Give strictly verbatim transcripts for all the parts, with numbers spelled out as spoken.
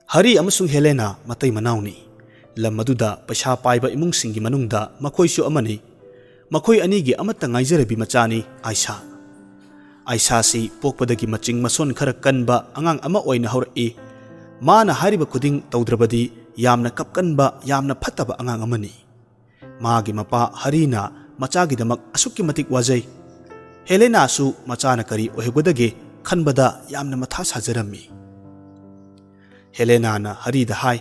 ꯍꯔꯤ ꯑꯃꯁꯨꯡ ꯍꯦꯂꯦꯅꯥ ꯃꯇꯩ ꯃꯅꯥꯎꯅꯤ꯫ ꯂꯝ ꯑꯗꯨꯗ ꯄꯩꯁꯥ ꯄꯥꯏꯕ ꯏꯃꯨꯡꯁꯤꯡꯒꯤ ꯃꯅꯨꯡꯗ ꯃꯈꯣꯏꯁꯨ ꯑꯃꯅꯤ꯫ ꯃꯈꯣꯏ ꯑꯅꯤꯒꯤ ꯑꯃꯠꯇ ꯉꯥꯏꯖꯔꯕꯤ ꯃꯆꯥꯅꯤ ꯑꯥꯏꯁꯥ꯫ ꯑꯥꯏꯁꯥꯁꯤ ꯄꯣꯛꯄꯗꯒꯤ ꯃꯆꯤꯡ ꯃꯁꯣꯟ ꯈꯔ ꯀꯟꯕ ꯑꯉꯥꯡ ꯑꯃ ꯑꯣꯏꯅ ꯍꯧꯔꯛꯏ꯫ ꯃꯥꯅ ꯍꯥꯏꯔꯤꯕ ꯈꯨꯗꯤꯡ ꯇꯧꯗ꯭ꯔꯕꯗꯤ ꯌꯥꯝꯅ ꯀꯞꯀꯟꯕ, ꯌꯥꯝꯅ ꯐꯠꯇꯕ ꯑꯉꯥꯡ ꯑꯃꯅꯤ꯫ ꯃꯥꯒꯤ ꯃꯄꯥ ꯍꯔꯤꯅ ꯃꯆꯥꯒꯤꯗꯃꯛ ꯑꯁꯨꯛꯀꯤ ꯃꯇꯤꯛ ꯋꯥꯖꯩ꯫ ꯍꯦꯂꯦꯅꯥꯁꯨ ꯃꯆꯥꯅ ꯀꯔꯤ ꯑꯣꯏꯍꯧꯒꯗꯒꯦ ꯈꯟꯕꯗ ꯌꯥꯝꯅ ꯃꯊꯥ ꯁꯥꯖꯔꯝꯃꯤ꯫ ꯍꯦꯂꯦꯅꯥꯅ ꯍꯔꯤꯗ ꯍꯥꯏ,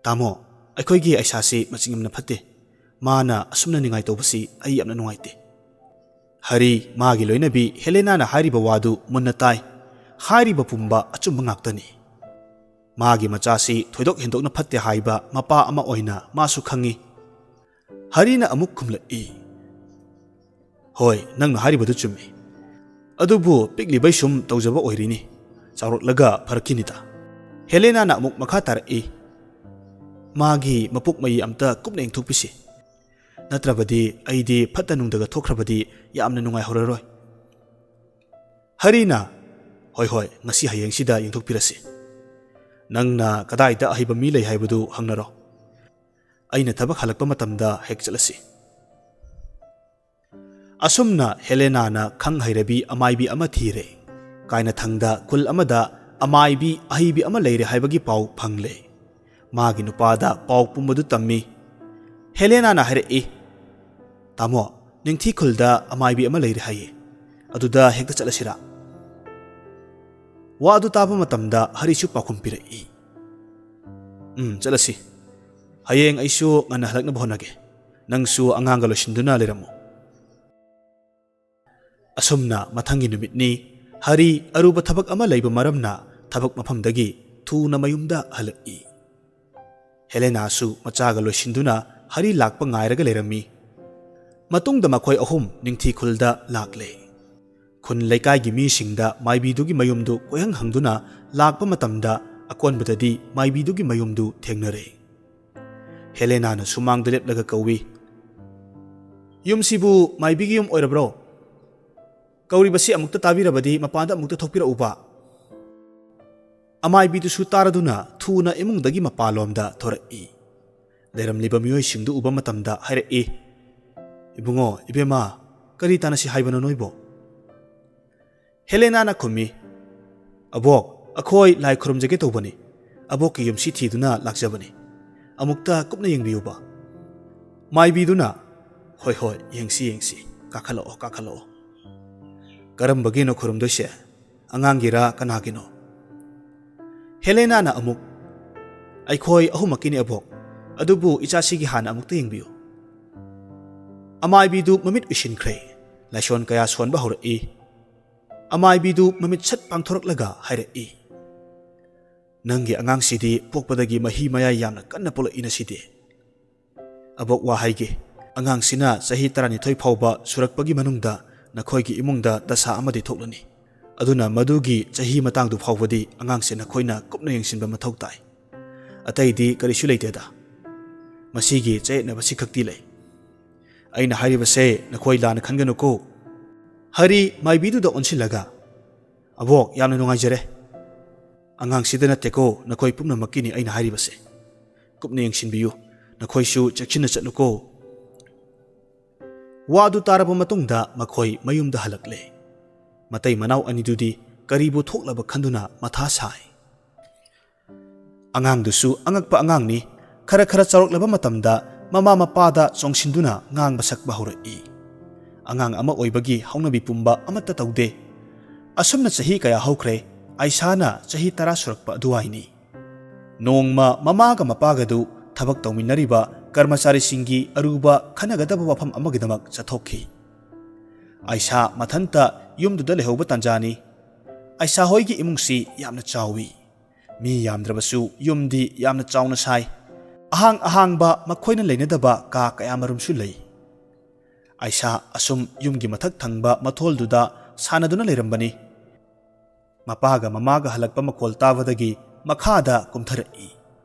"ꯇꯥꯃꯣ, ꯑꯩꯈꯣꯏꯒꯤ ꯑꯥꯏꯁꯥꯁꯤ ꯃꯆꯤꯡ ꯌꯥꯝꯅ ꯐꯠꯇꯦ꯫ ꯃꯥꯅ ꯑꯁꯨꯝꯅ ꯅꯤꯡꯉꯥꯏ ꯇꯧꯕꯁꯤ ꯑꯩ ꯌꯥꯝꯅ ꯅꯨꯡꯉꯥꯏꯇꯦ꯫" ꯍꯔꯤ ꯃꯥꯒꯤ ꯂꯣꯏꯅꯕꯤ ꯍꯦꯂꯦꯅꯥꯅ ꯍꯥꯏꯔꯤꯕ ꯋꯥꯗꯨ ꯃꯨꯟꯅ ꯇꯥꯏ꯫ ꯍꯥꯏꯔꯤꯕ ꯄꯨꯝꯕ ꯑꯆꯨꯝꯕ ꯉꯥꯛꯇꯅꯤ꯫ ꯃꯥꯒꯤ ꯃꯆꯥꯁꯤ ꯊꯣꯏꯗꯣꯛ ꯍꯦꯟꯗꯣꯛꯅ ꯐꯠꯇꯦ ꯍꯥꯏꯕ ꯃꯄꯥ ꯑꯃ ꯑꯣꯏꯅ ꯃꯥꯁꯨ ꯈꯪꯏ꯫ ꯍꯔꯤꯅ ꯑꯃꯨꯛ ꯈꯨꯝꯂꯛꯏ, "ꯍꯣꯏ, ꯅꯪꯅ ꯍꯥꯏꯔꯤꯕꯗꯨ ꯆꯨꯝꯃꯤ꯫ ꯑꯗꯨꯕꯨ ꯄꯤꯛꯂꯤꯕꯩ ꯁꯨꯝ ꯇꯧꯖꯕ ꯑꯣꯏꯔꯤꯅꯤ꯫ ꯆꯥꯎꯔꯛꯂꯒ ꯐꯔꯛꯈꯤꯅꯤꯗ꯫" ꯍꯦꯂꯦꯅꯥꯅ ꯑꯃꯨꯛ ꯃꯈꯥ ꯇꯥꯔꯛꯏ, "ꯃꯥꯒꯤ ꯃꯄꯣꯛ ꯃꯌꯤ ꯑꯝꯇ ꯀꯨꯞꯅ ꯌꯦꯡꯊꯣꯛꯄꯤꯁꯤ꯫ ꯅꯠꯇ꯭ꯔꯕꯗꯤ ꯑꯩꯗꯤ ꯐꯠꯇ ꯅꯨꯡꯗꯒ ꯊꯣꯛꯈ꯭ꯔꯕꯗꯤ ꯌꯥꯝꯅ ꯅꯨꯡꯉꯥꯏꯍꯧꯔꯔꯣꯏ꯫" ꯍꯔꯤꯅ, "ꯍꯣꯏ, ꯍꯣꯏ, ꯉꯁꯤ ꯍꯌꯦꯡꯁꯤꯗ ꯌꯦꯡꯊꯣꯛꯄꯤꯔꯁꯤ꯫ ꯅꯪꯅ ꯀꯗꯥꯏꯗ ꯑꯍꯩꯕ ꯃꯤ ꯂꯩ ꯍꯥꯏꯕꯗꯨ ꯍꯪꯅꯔꯣ꯫ ꯑꯩꯅ ꯊꯕꯛ ꯍꯜꯂꯛꯄ ꯃꯇꯝꯗ ꯍꯦꯛ ꯆꯠꯂꯁꯤ꯫" ꯑꯁꯨꯝꯅ ꯍꯦꯂꯦꯅꯥꯅ ꯈꯪ ꯍꯩꯔꯕꯤ ꯑꯃꯥꯏꯕꯤ ꯑꯃ ꯊꯤꯔꯦ꯫ ꯀꯥꯏꯅꯊꯪꯗ ꯈꯨꯜ ꯑꯃꯗ ꯑꯃꯥꯏꯕꯤ ꯑꯍꯩꯕꯤ ꯑꯃ ꯂꯩꯔꯦ ꯍꯥꯏꯕꯒꯤ ꯄꯥꯎ ꯐꯪꯂꯦ꯫ ꯃꯥꯒꯤ ꯅꯨꯄꯥꯗ ꯄꯥꯎ ꯄꯨꯝꯕꯗꯨ ꯇꯝꯃꯤ꯫ ꯍꯦꯂꯦꯅꯥꯅ ꯍꯥꯏꯔꯛꯏ, "ꯇꯥꯃꯣ, ꯅꯤꯡꯊꯤ ꯈꯨꯜꯗ ꯑꯃꯥꯏꯕꯤ ꯑꯃ ꯂꯩꯔꯦ ꯍꯥꯏꯌꯦ꯫ ꯑꯗꯨꯗ ꯍꯦꯛꯇ ꯆꯠꯂꯁꯤꯔꯥ?" ꯋꯥ ꯑꯗꯨ ꯇꯥꯕ ꯃꯇꯝꯗ ꯍꯔꯤꯁꯨ ꯄꯥꯎꯈꯨꯝ ꯄꯤꯔꯛꯏ, "ꯎꯝ, ꯆꯠꯂꯁꯤ꯫ ꯍꯌꯦꯡ ꯑꯩꯁꯨ ꯉꯟꯅ ꯍꯜꯂꯛꯅꯕ ꯍꯣꯠꯅꯒꯦ꯫ ꯅꯪꯁꯨ ꯑꯉꯥꯡꯒ ꯂꯣꯏꯁꯤꯟꯗꯨꯅ ꯂꯩꯔꯝꯃꯨ꯫" ꯑꯁꯨꯝꯅ ꯃꯊꯪꯒꯤ ꯅꯨꯃꯤꯠꯅꯤ꯫ ꯍꯔꯤ ꯑꯔꯨꯕ ꯊꯕꯛ ꯑꯃ ꯂꯩꯕ ꯃꯔꯝꯅ ꯊꯕꯛ ꯃꯐꯝꯗꯒꯤ ꯊꯨꯅ ꯃꯌꯨꯝꯗ ꯍꯜꯂꯛꯏ꯫ ꯍꯦꯂꯦꯅꯥꯁꯨ ꯃꯆꯥꯒ ꯂꯣꯏꯁꯤꯟꯗꯨꯅ ꯍꯔꯤ ꯂꯥꯛꯄ ꯉꯥꯏꯔꯒ ꯂꯩꯔꯝꯃꯤ꯫ ꯃꯇꯨꯡꯗ ꯃꯈꯣꯏ ꯑꯍꯨꯝ ꯅꯤꯡꯊꯤ ꯈꯨꯜꯗ ꯂꯥꯛꯂꯦ꯫ ꯈꯨꯟ ꯂꯩꯀꯥꯏꯒꯤ ꯃꯤꯁꯤꯡꯗ ꯃꯥꯏꯕꯤꯗꯨꯒꯤ ꯃꯌꯨꯝꯗꯨ ꯀꯣꯏꯍꯪ ꯍꯪꯗꯨꯅ ꯂꯥꯛꯄ ꯃꯇꯝꯗ ꯑꯀꯣꯟꯕꯗꯗꯤ ꯃꯥꯏꯕꯤꯗꯨꯒꯤ ꯃꯌꯨꯝꯗꯨ ꯊꯦꯡꯅꯔꯦ꯫ ꯍꯦꯂꯦꯅꯥꯅ ꯁꯨꯃꯥꯡꯗ ꯂꯦꯞꯂꯒ ꯀꯧꯏ, "ꯌꯨꯝꯁꯤꯕꯨ ꯃꯥꯏꯕꯤꯒꯤ ꯌꯨꯝ ꯑꯣꯏꯔꯕ꯭ꯔꯣ? ꯀꯧꯔꯤꯕꯁꯤ ꯑꯃꯨꯛꯇ ꯇꯥꯕꯤꯔꯕꯗꯤ ꯃꯄꯥꯟꯗ ꯑꯃꯨꯛꯇ ꯊꯣꯛꯄꯤꯔꯛꯎꯕ꯫" ꯑꯃꯥꯏꯕꯤꯗꯨꯁꯨ ꯇꯥꯔꯗꯨꯅ ꯊꯨꯅ ꯏꯃꯨꯡꯗꯒꯤ ꯃꯄꯥꯟꯂꯣꯝꯗ ꯊꯣꯔꯛꯏ꯫ ꯂꯩꯔꯝꯂꯤꯕ ꯃꯤꯑꯣꯏꯁꯤꯡꯗꯨ ꯎꯕ ꯃꯇꯝꯗ ꯍꯥꯏꯔꯛꯏ, "ꯏꯕꯨꯡꯉꯣ, ꯏꯕꯦꯝꯃ, ꯀꯔꯤ ꯇꯥꯟꯅꯁꯤ ꯍꯥꯏꯕꯅꯣ ꯅꯣꯏꯕꯣ?" ꯍꯦꯂꯦꯅꯥꯅ ꯈꯨꯝꯃꯤ, "ꯑꯕꯣꯛ, ꯑꯩꯈꯣꯏ ꯂꯥꯏ ꯈꯨꯔꯨꯝꯖꯒꯦ ꯇꯧꯕꯅꯤ꯫ ꯑꯕꯣꯛꯀꯤ ꯌꯨꯝꯁꯤ ꯊꯤꯗꯨꯅ ꯂꯥꯛꯆꯕꯅꯤ꯫ ꯑꯃꯨꯛꯇ ꯀꯨꯞꯅ ꯌꯦꯡꯕꯤꯌꯨꯕ꯫" ꯃꯥꯏꯕꯤꯗꯨꯅ, "ꯍꯣꯏ, ꯍꯣꯏ, ꯌꯦꯡꯁꯤ, ꯌꯦꯡꯁꯤ꯫ ꯀꯥꯈꯠꯂꯛꯑꯣ, ꯀꯥꯈꯠꯂꯛꯑꯣ꯫" "ꯀꯔꯝꯕꯒꯤꯅꯣ ꯈꯨꯔꯨꯝꯗꯣꯏꯁꯦ? ꯑꯉꯥꯡꯒꯤꯔ, ꯀꯅꯥꯒꯤꯅꯣ?" ꯍꯦꯂꯦꯅꯥꯅ ꯑꯃꯨꯛ, "ꯑꯩꯈꯣꯏ ꯑꯍꯨꯝꯃꯛꯀꯤꯅꯤ, ꯑꯕꯣꯛ꯫ ꯑꯗꯨꯕꯨ ꯏꯆꯥꯁꯤꯒꯤ ꯍꯥꯟꯅ ꯑꯃꯨꯛꯇ ꯌꯦꯡꯕꯤꯌꯨ꯫" ꯑꯃꯥꯏꯕꯤꯗꯨ ꯃꯃꯤꯠ ꯎꯏꯁꯤꯟꯈ꯭ꯔꯦ꯫ ꯂꯥꯏꯁꯣꯟ ꯀꯌꯥ ꯁꯣꯟꯕ ꯍꯧꯔꯛꯏ꯫ ꯑꯃꯥꯏꯕꯤꯗꯨ ꯃꯃꯤꯠ ꯁꯠ ꯄꯥꯡꯊꯣꯔꯛꯂꯒ ꯍꯥꯏꯔꯛꯏ, "ꯅꯪꯒꯤ ꯑꯉꯥꯡꯁꯤꯗꯤ ꯄꯣꯛꯄꯗꯒꯤ ꯃꯍꯤ ꯃꯌꯥꯏ ꯌꯥꯝꯅ ꯀꯟꯅ ꯄꯣꯛꯂꯛꯏ ꯅꯁꯤꯗꯤ꯫" "ꯑꯕꯣꯛ, ꯋꯥ ꯍꯥꯏꯒꯦ꯫ ꯑꯉꯥꯡꯁꯤꯅ ꯆꯍꯤ ꯇꯔꯥꯅꯤꯊꯣꯏ ꯐꯥꯎꯕ ꯁꯨꯔꯛꯄꯒꯤ ꯃꯅꯨꯡꯗ ꯅꯈꯣꯏꯒꯤ ꯏꯃꯨꯡꯗ ꯗꯁꯥ ꯑꯃꯗꯤ ꯊꯣꯛꯂꯅꯤ꯫ ꯑꯗꯨꯅ ꯃꯗꯨꯒꯤ ꯆꯍꯤ ꯃꯇꯥꯡꯗꯨ ꯐꯥꯎꯕꯗꯤ ꯑꯉꯥꯡꯁꯦ ꯅꯈꯣꯏꯅ ꯀꯨꯞꯅ ꯌꯦꯡꯁꯤꯟꯕ ꯃꯊꯧ ꯇꯥꯏ꯫ ꯑꯇꯩꯗꯤ ꯀꯔꯤꯁꯨ ꯂꯩꯇꯦꯗ꯫ ꯃꯁꯤꯒꯤ ꯆꯌꯦꯠꯅꯕꯁꯤ ꯈꯛꯇꯤ ꯂꯩ꯫ ꯑꯩꯅ ꯍꯥꯏꯔꯤꯕꯁꯦ ꯅꯈꯣꯏ ꯂꯥꯟꯅ ꯈꯟꯒꯅꯨꯀꯣ꯫" ꯍꯔꯤ ꯃꯥꯏꯕꯤꯗꯨꯗ ꯑꯣꯟꯁꯤꯜꯂꯒ, "ꯑꯕꯣꯛ, ꯌꯥꯝꯅ ꯅꯨꯡꯉꯥꯏꯖꯔꯦ꯫ ꯑꯉꯥꯡꯁꯤꯗ ꯅꯠꯇꯦꯀꯣ, ꯅꯈꯣꯏ ꯄꯨꯝꯅꯃꯛꯀꯤꯅꯤ ꯑꯩꯅ ꯍꯥꯏꯔꯤꯕꯁꯦ꯫ ꯀꯨꯞꯅ ꯌꯦꯡꯁꯤꯟꯕꯤꯌꯨ꯫ ꯅꯈꯣꯏꯁꯨ ꯆꯦꯛꯁꯤꯟꯅ ꯆꯠꯂꯨꯀꯣ꯫" ꯋꯥꯗꯨ ꯇꯥꯔꯕ ꯃꯇꯨꯡꯗ ꯃꯈꯣꯏ ꯃꯌꯨꯝꯗ ꯍꯜꯂꯛꯂꯦ꯫ ꯃꯇꯩ ꯃꯅꯥꯎ ꯑꯅꯤꯗꯨꯗꯤ ꯀꯔꯤꯕꯨ ꯊꯣꯛꯂꯕ ꯈꯟꯗꯨꯅ ꯃꯊꯥ ꯁꯥꯏ꯫ ꯑꯉꯥꯡꯗꯨꯁꯨ ꯑꯉꯛꯄ ꯑꯉꯥꯡꯅꯤ꯫ ꯈꯔ ꯈꯔ ꯆꯥꯎꯔꯛꯂꯕ ꯃꯇꯝꯗ ꯃꯃꯥ ꯃꯄꯥꯗ ꯆꯣꯡꯁꯤꯟꯗꯨꯅ ꯉꯥꯡꯕ ꯁꯛꯄ ꯍꯧꯔꯛꯏ꯫ ꯑꯉꯥꯡ ꯑꯃ ꯑꯣꯏꯕꯒꯤ ꯍꯧꯅꯕꯤ ꯄꯨꯝꯕ ꯑꯃꯠꯇ ꯇꯧꯗꯦ꯫ ꯑꯁꯨꯝꯅ ꯆꯍꯤ ꯀꯌꯥ ꯍꯧꯈ꯭ꯔꯦ꯫ ꯑꯥꯏꯁꯥꯅ ꯆꯍꯤ ꯇꯔꯥ ꯁꯨꯔꯛꯄ ꯑꯗꯨꯋꯥꯏꯅꯤ꯫ ꯅꯣꯡꯃ ꯃꯃꯥꯒ ꯃꯄꯥꯒꯗꯨ ꯊꯕꯛ ꯇꯧꯃꯤꯟꯅꯔꯤꯕ ꯀꯔꯃꯆꯥꯔꯤꯁꯤꯡꯒꯤ ꯑꯔꯨꯕ ꯈꯟꯅꯒꯗꯕ ꯋꯥꯐꯝ ꯑꯃꯒꯤꯗꯃꯛ ꯆꯠꯊꯣꯛꯈꯤ꯫ ꯑꯥꯏꯁꯥ ꯃꯊꯟꯇ ꯌꯨꯝꯗꯨꯗ ꯂꯩꯍꯧꯕ ꯇꯥꯟꯖꯥꯅꯤ꯫ ꯑꯥꯏꯁꯥ ꯍꯣꯏꯒꯤ ꯏꯃꯨꯡꯁꯤ ꯌꯥꯝꯅ ꯆꯥꯎꯏ꯫ ꯃꯤ ꯌꯥꯝꯗ꯭ꯔꯕꯁꯨ ꯌꯨꯝꯗꯤ ꯌꯥꯝꯅ ꯆꯥꯎꯅ ꯁꯥꯏ꯫ ꯑꯍꯥꯡ ꯑꯍꯥꯡꯕ ꯃꯈꯣꯏꯅ ꯂꯩꯅꯗꯕ ꯀꯥ ꯀꯌꯥꯃꯔꯨꯝꯁꯨ ꯂꯩ꯫ ꯑꯥꯏꯁꯥ ꯑꯁꯨꯝ ꯌꯨꯝꯒꯤ ꯃꯊꯛ ꯊꯪꯕ ꯃꯊꯣꯜꯗꯨꯗ ꯁꯥꯟꯅꯗꯨꯅ ꯂꯩꯔꯝꯕꯅꯤ꯫ ꯃꯄꯥꯒ ꯃꯃꯥꯒ ꯍꯜꯂꯛꯄ ꯃꯈꯣꯜ ꯇꯥꯕꯗꯒꯤ ꯃꯈꯥꯗ ꯀꯨꯝꯊꯔꯛꯏ꯫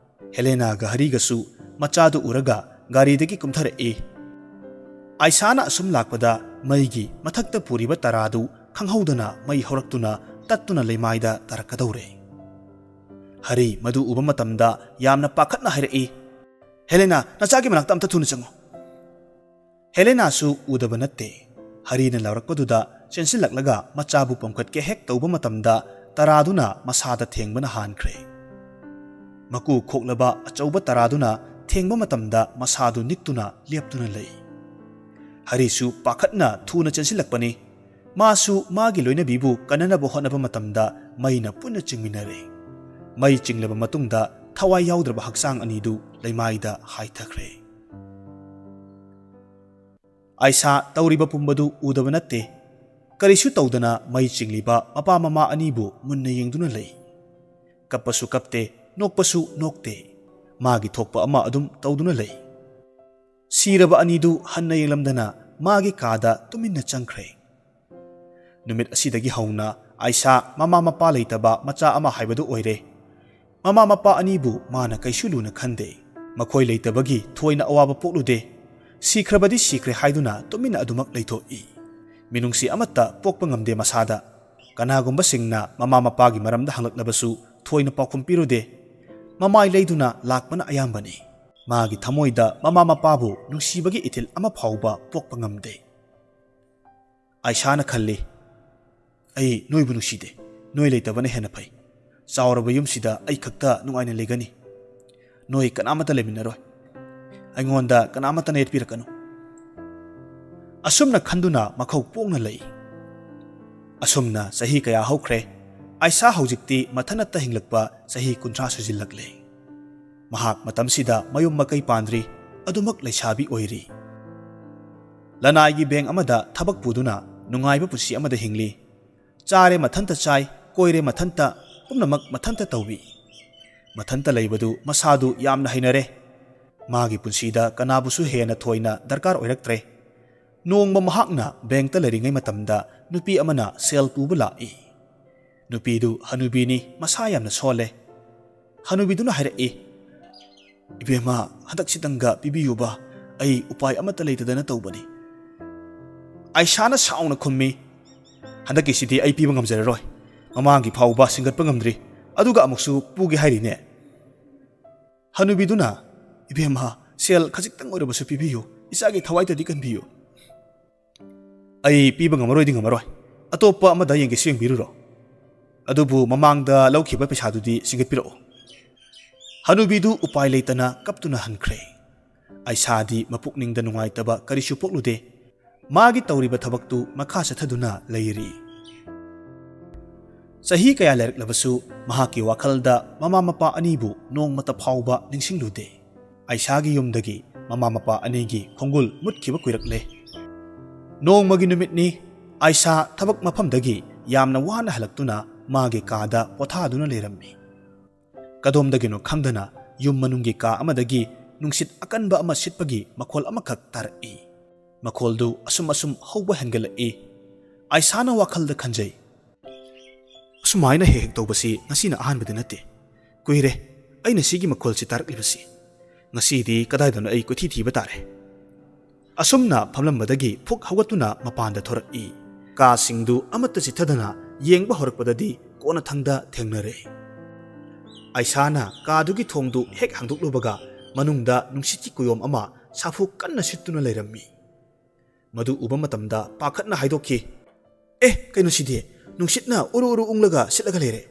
ꯍꯦꯂꯦꯅꯥꯒ ꯍꯔꯤꯒꯁꯨ ꯃꯆꯥꯗꯨ ꯎꯔꯒ ꯒꯥꯔꯤꯗꯒꯤ ꯀꯨꯝꯊꯔꯛꯏ꯫ ꯑꯥꯏꯁꯥꯅ ꯑꯁꯨꯝ ꯂꯥꯛꯄꯗ ꯃꯩꯒꯤ ꯃꯊꯛꯇ ꯄꯨꯔꯤꯕ ꯇꯔꯥꯗꯨ ꯈꯪꯍꯧꯗꯅ ꯃꯩ ꯍꯧꯔꯛꯇꯨꯅ ꯇꯠꯇꯨꯅ ꯂꯩꯃꯥꯏꯗ ꯇꯥꯔꯛꯀꯗꯧꯔꯦ꯫ ꯍꯔꯤ ꯃꯗꯨ ꯎꯕ ꯃꯇꯝꯗ ꯌꯥꯝꯅ ꯄꯥꯈꯠꯅ ꯍꯥꯏꯔꯛꯏ, "ꯍꯦꯂꯦꯅꯥ, ꯅꯆꯥꯒꯤ ꯃꯅꯥꯛꯇ ꯑꯝꯇ ꯊꯨꯅ ꯆꯪꯉꯨ!" ꯍꯦꯂꯦꯅꯥꯁꯨ ꯎꯗꯕ ꯅꯠꯇꯦ꯫ ꯍꯔꯤꯅ ꯂꯥꯎꯔꯛꯄꯗꯨꯗ ꯆꯦꯟꯁꯤꯜꯂꯛꯂꯒ ꯃꯆꯥꯕꯨ ꯄꯝꯈꯠꯀꯦ ꯍꯦꯛ ꯇꯧꯕ ꯃꯇꯝꯗ ꯇꯔꯥꯗꯨꯅ ꯃꯁꯥꯗ ꯊꯦꯡꯕꯅ ꯍꯥꯟꯈ꯭ꯔꯦ꯫ ꯃꯀꯨ ꯈꯣꯛꯂꯕ ꯑꯆꯧꯕ ꯇꯔꯥꯗꯨꯅ ꯊꯦꯡꯕ ꯃꯇꯝꯗ ꯃꯁꯥꯗꯨ ꯅꯤꯛꯇꯨꯅ ꯂꯦꯞꯇꯨꯅ ꯂꯩ꯫ ꯍꯔꯤꯁꯨ ꯄꯥꯈꯠꯅ ꯊꯨꯅ ꯆꯦꯟꯁꯤꯜꯂꯛꯄꯅꯤ꯫ ꯃꯥꯁꯨ ꯃꯥꯒꯤ ꯂꯣꯏꯅꯕꯤꯕꯨ ꯀꯟꯅꯅꯕ ꯍꯣꯠꯅꯕ ꯃꯇꯝꯗ ꯃꯩꯅ ꯄꯨꯟꯅ ꯆꯤꯡꯃꯤꯟꯅꯔꯦ꯫ ꯃꯩ ꯆꯤꯡꯂꯕ ꯃꯇꯨꯡꯗ ꯊꯋꯥꯏ ꯌꯥꯎꯗ꯭ꯔꯕ ꯍꯛꯆꯥꯡ ꯑꯅꯤꯗꯨ ꯂꯩꯃꯥꯏꯗ ꯍꯥꯏꯊꯈ꯭ꯔꯦ꯫ ꯑꯥꯏꯁꯥ ꯇꯧꯔꯤꯕ ꯄꯨꯝꯕꯗꯨ ꯎꯗꯕ ꯅꯠꯇꯦ꯫ ꯀꯔꯤꯁꯨ ꯇꯧꯗꯅ ꯃꯩ ꯆꯤꯡꯂꯤꯕ ꯃꯄꯥ ꯃꯃꯥ ꯑꯅꯤꯕꯨ ꯃꯨꯟꯅ ꯌꯦꯡꯗꯨꯅ ꯂꯩ꯫ ꯀꯞꯄꯁꯨ ꯀꯞꯇꯦ, ꯅꯣꯛꯄꯁꯨ ꯅꯣꯛꯇꯦ꯫ ꯃꯥꯒꯤ ꯊꯣꯛꯄ ꯑꯃ ꯑꯗꯨꯝ ꯇꯧꯗꯨꯅ ꯂꯩ꯫ ꯁꯤꯔꯕ ꯑꯅꯤꯗꯨ ꯍꯟꯅ ꯌꯦꯡꯂꯝꯗꯅ ꯃꯥꯒꯤ ꯀꯥꯗ ꯇꯨꯃꯤꯟꯅ ꯆꯪꯈ꯭ꯔꯦ꯫ ꯅꯨꯃꯤꯠ ꯑꯁꯤꯗꯒꯤ ꯍꯧꯅ ꯑꯥꯏꯁꯥ ꯃꯃꯥ ꯃꯄꯥ ꯂꯩꯇꯕ ꯃꯆꯥ ꯑꯃ ꯍꯥꯏꯕꯗꯨ ꯑꯣꯏꯔꯦ꯫ ꯃꯃꯥ ꯃꯄꯥ ꯑꯅꯤꯕꯨ ꯃꯥꯅ ꯀꯩꯁꯨ ꯂꯨꯅ ꯈꯟꯗꯦ꯫ ꯃꯈꯣꯏ ꯂꯩꯇꯕꯒꯤ ꯊꯣꯏꯅ ꯑꯋꯥꯕ ꯄꯣꯛꯂꯨꯗꯦ꯫ ꯁꯤꯈ꯭ꯔꯕꯗꯤ ꯁꯤꯈ꯭ꯔꯦ ꯍꯥꯏꯗꯨꯅ ꯇꯨꯃꯤꯟꯅ ꯑꯗꯨꯃꯛ ꯂꯩꯊꯣꯛꯏ꯫ ꯃꯤꯅꯨꯡꯁꯤ ꯑꯃꯠꯇ ꯄꯣꯛꯄ ꯉꯝꯗꯦ ꯃꯁꯥꯗ꯫ ꯀꯅꯥꯒꯨꯝꯕꯁꯤꯡꯅ ꯃꯃꯥ ꯃꯄꯥꯒꯤ ꯃꯔꯝꯗ ꯍꯪꯂꯛꯂꯕꯁꯨ ꯊꯣꯏꯅ ꯄꯥꯎꯈꯨꯝ ꯄꯤꯔꯨꯗꯦ꯫ ꯃꯃꯥꯏ ꯂꯩꯗꯨꯅ ꯂꯥꯛꯄꯅ ꯑꯌꯥꯝꯕꯅꯤ꯫ ꯃꯥꯒꯤ ꯊꯃꯣꯏꯗ ꯃꯃꯥ ꯃꯄꯥꯕꯨ ꯅꯨꯡꯁꯤꯕꯒꯤ ꯏꯊꯤꯜ ꯑꯃ ꯐꯥꯎꯕ ꯄꯣꯛꯄ ꯉꯝꯗꯦ꯫ ꯑꯥꯏꯁꯥꯅ ꯈꯜꯂꯤ, "ꯑꯩ ꯅꯣꯏꯕꯨ ꯅꯨꯡꯁꯤꯗꯦ꯫ ꯅꯣꯏ ꯂꯩꯇꯕꯅ ꯍꯦꯟꯅ ꯐꯩ꯫ ꯆꯥꯎꯔꯕ ꯌꯨꯝꯁꯤꯗ ꯑꯩ ꯈꯛꯇ ꯅꯨꯡꯉꯥꯏꯅ ꯂꯩꯒꯅꯤ꯫ ꯅꯣꯏ ꯀꯅꯥꯃꯠꯇ ꯂꯩꯃꯤꯟꯅꯔꯣꯏ꯫ ꯑꯩꯉꯣꯟꯗ ꯀꯅꯥꯃꯠꯇꯅ ꯌꯦꯠꯄꯤꯔꯛꯀꯅꯨ꯫" ꯑꯁꯨꯝꯅ ꯈꯟꯗꯨꯅ ꯃꯈꯧ ꯄꯣꯛꯅ ꯂꯩ꯫ ꯑꯁꯨꯝꯅ ꯆꯍꯤ ꯀꯌꯥ ꯍꯧꯈ꯭ꯔꯦ꯫ ꯑꯥꯏꯁꯥ ꯍꯧꯖꯤꯛꯇꯤ ꯃꯊꯟꯅꯇ ꯍꯤꯡꯂꯛꯄ ꯆꯍꯤ ꯀꯨꯟꯊ꯭ꯔꯥ ꯁꯨꯖꯤꯜꯂꯛꯂꯦ꯫ ꯃꯍꯥꯛ ꯃꯇꯝꯁꯤꯗ ꯃꯌꯨꯝ ꯃꯀꯩ ꯄꯥꯟꯗ꯭ꯔꯤ, ꯑꯗꯨꯃꯛ ꯂꯩꯁꯥꯕꯤ ꯑꯣꯏꯔꯤ꯫ ꯂꯅꯥꯏꯒꯤ ꯕꯦꯡ ꯑꯃꯗ ꯊꯕꯛ ꯄꯨꯗꯨꯅ ꯅꯨꯡꯉꯥꯏꯕ ꯄꯨꯟꯁꯤ ꯑꯃꯗ ꯍꯤꯡꯂꯤ꯫ ꯆꯥꯔꯦ ꯃꯊꯟꯇ ꯆꯥꯏ, ꯀꯣꯏꯔꯦ ꯃꯊꯟꯇ, ꯄꯨꯝꯅꯃꯛ ꯃꯊꯟꯇ ꯇꯧꯏ꯫ ꯃꯊꯟꯇ ꯂꯩꯕꯗꯨ ꯃꯁꯥꯗꯨ ꯌꯥꯝꯅ ꯍꯩꯅꯔꯦ꯫ ꯃꯥꯒꯤ ꯄꯨꯟꯁꯤꯗ ꯀꯅꯥꯕꯨꯁꯨ ꯍꯦꯟꯅ ꯊꯣꯏꯅ ꯗꯔꯀꯥꯔ ꯑꯣꯏꯔꯛꯇ꯭ꯔꯦ꯫ ꯅꯣꯡꯃ ꯃꯍꯥꯛꯅ ꯕꯦꯡꯛꯇ ꯂꯩꯔꯤꯉꯩ ꯃꯇꯝꯗ ꯅꯨꯄꯤ ꯑꯃꯅ ꯁꯦꯜ ꯄꯨꯕ ꯂꯥꯛꯏ꯫ ꯅꯨꯄꯤꯗꯨ ꯍꯅꯨꯕꯤꯅꯤ, ꯃꯁꯥ ꯌꯥꯝꯅ ꯁꯣꯜꯂꯦ꯫ ꯍꯅꯨꯕꯤꯗꯨꯅ ꯍꯥꯏꯔꯛꯏ, "ꯏꯕꯦꯝꯃ, ꯍꯟꯗꯛꯁꯤꯇꯪꯒ ꯄꯤꯕꯤꯌꯨꯕ, ꯑꯩ ꯎꯄꯥꯏ ꯑꯃꯠꯇ ꯂꯩꯇꯗꯅ ꯇꯧꯕꯅꯤ꯫" ꯑꯥꯏꯁꯥꯅ ꯁꯥꯎꯅ ꯈꯨꯝꯃꯤ, "ꯍꯟꯗꯛꯀꯤꯁꯤꯗꯤ ꯑꯩ ꯄꯤꯕ ꯉꯝꯖꯔꯔꯣꯏ꯫ ꯃꯃꯥꯡꯒꯤ ꯐꯥꯎꯕ ꯁꯤꯡꯒꯠꯄ ꯉꯝꯗ꯭ꯔꯤ꯫ ꯑꯗꯨꯒ ꯑꯃꯨꯛꯁꯨ ꯄꯨꯒꯦ ꯍꯥꯏꯔꯤꯅꯦ꯫ ꯍꯅꯨꯕꯤꯗꯨꯅ, "ꯏꯕꯦꯝꯃ, ꯁꯦꯜ ꯈꯖꯤꯛꯇꯪ ꯑꯣꯏꯔꯕꯁꯨ ꯄꯤꯕꯤꯌꯨ, ꯏꯆꯥꯒꯤ ꯊꯋꯥꯏꯗꯗꯤ ꯀꯟꯕꯤꯌꯨ꯫ ꯑꯩ ꯄꯤꯕ ꯉꯝꯃꯔꯣꯏꯗꯤ ꯉꯝꯃꯔꯣꯏ, ꯑꯇꯣꯞꯄ ꯑꯃꯗ ꯌꯦꯡꯒꯦꯁꯨ ꯌꯦꯡꯕꯤꯔꯨꯔꯣ꯫ ꯑꯗꯨꯕꯨ ꯃꯃꯥꯡꯗ ꯂꯧꯈꯤꯕ ꯄꯩꯁꯥꯗꯨꯗꯤ ꯁꯤꯡꯒꯠꯄꯤꯔꯛꯑꯣ꯫" ꯍꯅꯨꯕꯤꯗꯨ ꯎꯄꯥꯏ ꯂꯩꯇꯅ ꯀꯞꯇꯨꯅ ꯍꯟꯈ꯭ꯔꯦ꯫ ꯑꯥꯏꯁꯥꯗꯤ ꯃꯄꯨꯛꯅꯤꯡꯗ ꯅꯨꯡꯉꯥꯏꯇꯕ ꯀꯔꯤꯁꯨ ꯄꯣꯛꯂꯨꯗꯦ꯫ ꯃꯥꯒꯤ ꯇꯧꯔꯤꯕ ꯊꯕꯛꯇꯨ ꯃꯈꯥ ꯆꯠꯊꯗꯨꯅ ꯂꯩꯔꯤ꯫ ꯆꯍꯤ ꯀꯌꯥ ꯂꯩꯔꯛꯂꯕꯁꯨ ꯃꯍꯥꯛꯀꯤ ꯋꯥꯈꯜꯗ ꯃꯃꯥ ꯃꯄꯥ ꯑꯅꯤꯕꯨ ꯅꯣꯡꯃꯇ ꯐꯥꯎꯕ ꯅꯤꯡꯁꯤꯡꯂꯨꯗꯦ꯫ ꯑꯥꯏꯁꯥꯒꯤ ꯌꯨꯝꯗꯒꯤ ꯃꯃꯥ ꯃꯄꯥ ꯑꯅꯤꯒꯤ ꯈꯣꯡꯒꯨꯜ ꯃꯨꯠꯈꯤꯕ ꯀꯨꯏꯔꯛꯂꯦ꯫ ꯅꯣꯡꯃꯒꯤ ꯅꯨꯃꯤꯠꯅꯤ꯫ ꯑꯥꯏꯁꯥ ꯊꯕꯛ ꯃꯐꯝꯗꯒꯤ ꯌꯥꯝꯅ ꯋꯥꯅ ꯍꯜꯂꯛꯇꯨꯅ ꯃꯥꯒꯤ ꯀꯥꯗ ꯄꯣꯊꯥꯗꯨꯅ ꯂꯩꯔꯝꯃꯤ꯫ ꯀꯗꯣꯝꯗꯒꯤꯅꯣ ꯈꯪꯗꯅ ꯌꯨꯝ ꯃꯅꯨꯡꯒꯤ ꯀꯥ ꯑꯃꯗꯒꯤ ꯅꯨꯡꯁꯤꯠ ꯑꯀꯟꯕ ꯑꯃ ꯁꯤꯠꯄꯒꯤ ꯃꯈꯣꯜ ꯑꯃꯈꯛ ꯇꯥꯔꯛꯏ꯫ ꯃꯈꯣꯜꯗꯨ ꯑꯁꯨꯝ ꯑꯁꯨꯝ ꯍꯧꯕ ꯍꯦꯟꯒꯠꯂꯛꯏ꯫ ꯑꯥꯏꯁꯥꯅ ꯋꯥꯈꯜꯗ ꯈꯟꯖꯩ, "ꯑꯁꯨꯃꯥꯏꯅ ꯍꯦꯛ ꯍꯦꯛ ꯇꯧꯕꯁꯤ ꯉꯁꯤꯅ ꯑꯍꯥꯟꯕꯗꯤ ꯅꯠꯇꯦ꯫ ꯀꯨꯏꯔꯦ ꯑꯩꯅ ꯁꯤꯒꯤ ꯃꯈꯣꯜꯁꯤ ꯇꯥꯔꯛꯂꯤꯕꯁꯤ꯫ ꯉꯁꯤꯗꯤ ꯀꯗꯥꯏꯗꯅꯣ ꯑꯩ ꯀꯣꯏꯊꯤ ꯊꯤꯕ ꯇꯥꯔꯦ꯫" ꯑꯁꯨꯝꯅ ꯐꯝꯂꯝꯕꯗꯒꯤ ꯐꯨꯛ ꯍꯧꯒꯠꯇꯨꯅ ꯃꯄꯥꯟꯗ ꯊꯣꯔꯛꯏ꯫ ꯀꯥꯁꯤꯡꯗꯨ ꯑꯃꯠꯇ ꯆꯤꯠꯊꯗꯅ ꯌꯦꯡꯕ ꯍꯧꯔꯛꯄꯗꯗꯤ ꯀꯣꯟꯅꯊꯪꯗ ꯊꯦꯡꯅꯔꯦ꯫ ꯑꯥꯏꯁꯥꯅ ꯀꯥꯗꯨꯒꯤ ꯊꯣꯡꯗꯨ ꯍꯦꯛ ꯍꯥꯡꯗꯣꯛꯂꯨꯕꯒ ꯃꯅꯨꯡꯗ ꯅꯨꯡꯁꯤꯠꯀꯤ ꯀꯨꯌꯣꯝ ꯑꯃ ꯁꯥꯐꯨ ꯀꯟꯅ ꯁꯤꯠꯇꯨꯅ ꯂꯩꯔꯝꯃꯤ꯫ ꯃꯗꯨ ꯎꯕ ꯃꯇꯝꯗ ꯄꯥꯈꯠꯅ ꯍꯥꯏꯗꯣꯛꯈꯤ, "ꯑꯦ, ꯀꯩꯅꯣ ꯁꯤꯗꯤ? ꯅꯨꯡꯁꯤꯠꯅ ꯎꯔꯨ ꯎꯔꯨ ꯎꯪꯂꯒ ꯁꯤꯠꯂꯒ ꯂꯩꯔꯦ꯫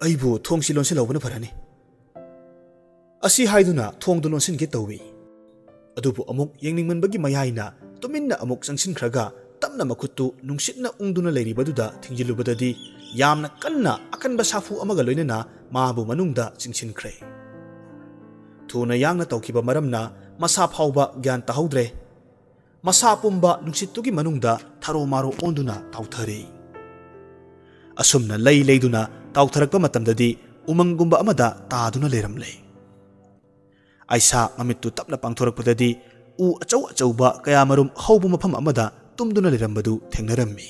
ꯑꯩꯕꯨ ꯊꯣꯡꯁꯤ ꯂꯣꯟꯁꯤꯜꯍꯧꯕꯅ ꯐꯔꯅꯤ꯫" ꯑꯁꯤ ꯍꯥꯏꯗꯨꯅ ꯊꯣꯡꯗꯨ ꯂꯣꯟꯁꯤꯟꯒꯦ ꯇꯧꯏ꯫ ꯑꯗꯨꯕꯨ ꯑꯃꯨꯛ ꯌꯦꯡꯅꯤꯡꯃꯟꯕꯒꯤ ꯃꯌꯥꯏꯅ ꯇꯨꯃꯤꯟꯅ ꯑꯃꯨꯛ ꯆꯪꯁꯤꯟꯈ꯭ꯔꯒ ꯇꯞꯅ ꯃꯈꯨꯠꯇꯨ ꯅꯨꯡꯁꯤꯠꯅ ꯎꯪꯗꯨꯅ ꯂꯩꯔꯤꯕꯗꯨꯗ ꯊꯤꯡꯖꯤꯜꯂꯨꯕꯗꯗꯤ ꯌꯥꯝꯅ ꯀꯟꯅ ꯑꯀꯟꯕ ꯁꯥꯐꯨ ꯑꯃꯒ ꯂꯣꯏꯅꯅ ꯃꯥꯕꯨ ꯃꯅꯨꯡꯗ ꯆꯤꯡꯁꯤꯟꯈ꯭ꯔꯦ꯫ ꯊꯨꯅ ꯌꯥꯡꯅ ꯇꯧꯈꯤꯕ ꯃꯔꯝꯅ ꯃꯁꯥ ꯐꯥꯎꯕ ꯒ꯭ꯌꯥꯟ ꯇꯥꯍꯧꯗ꯭ꯔꯦ꯫ ꯃꯁꯥ ꯄꯨꯝꯕ ꯅꯨꯡꯁꯤꯠꯇꯨꯒꯤ ꯃꯅꯨꯡꯗ ꯊꯔꯣ ꯃꯥꯔꯣ ꯑꯣꯟꯗꯨꯅ ꯇꯥꯎꯊꯔꯦ꯫ ꯑꯁꯨꯝꯅ ꯂꯩ ꯂꯩꯗꯨꯅ ꯇꯥꯎꯊꯔꯛꯄ ꯃꯇꯝꯗꯗꯤ ꯎꯃꯪꯒꯨꯝꯕ ꯑꯃꯗ ꯇꯥꯗꯨꯅ ꯂꯩꯔꯝꯂꯦ꯫ ꯑꯥꯏꯁꯥ ꯃꯃꯤꯠꯇꯨ ꯇꯞꯅ ꯄꯥꯡꯊꯣꯔꯛꯄꯗꯗꯤ ꯎ ꯑꯆꯧ ꯑꯆꯧꯕ ꯀꯌꯥꯃꯔꯨꯝ ꯍꯧꯕ ꯃꯐꯝ ꯑꯃꯗ ꯇꯨꯝꯗꯨꯅ ꯂꯩꯔꯝꯕꯗꯨ ꯊꯦꯡꯅꯔꯝꯃꯤ꯫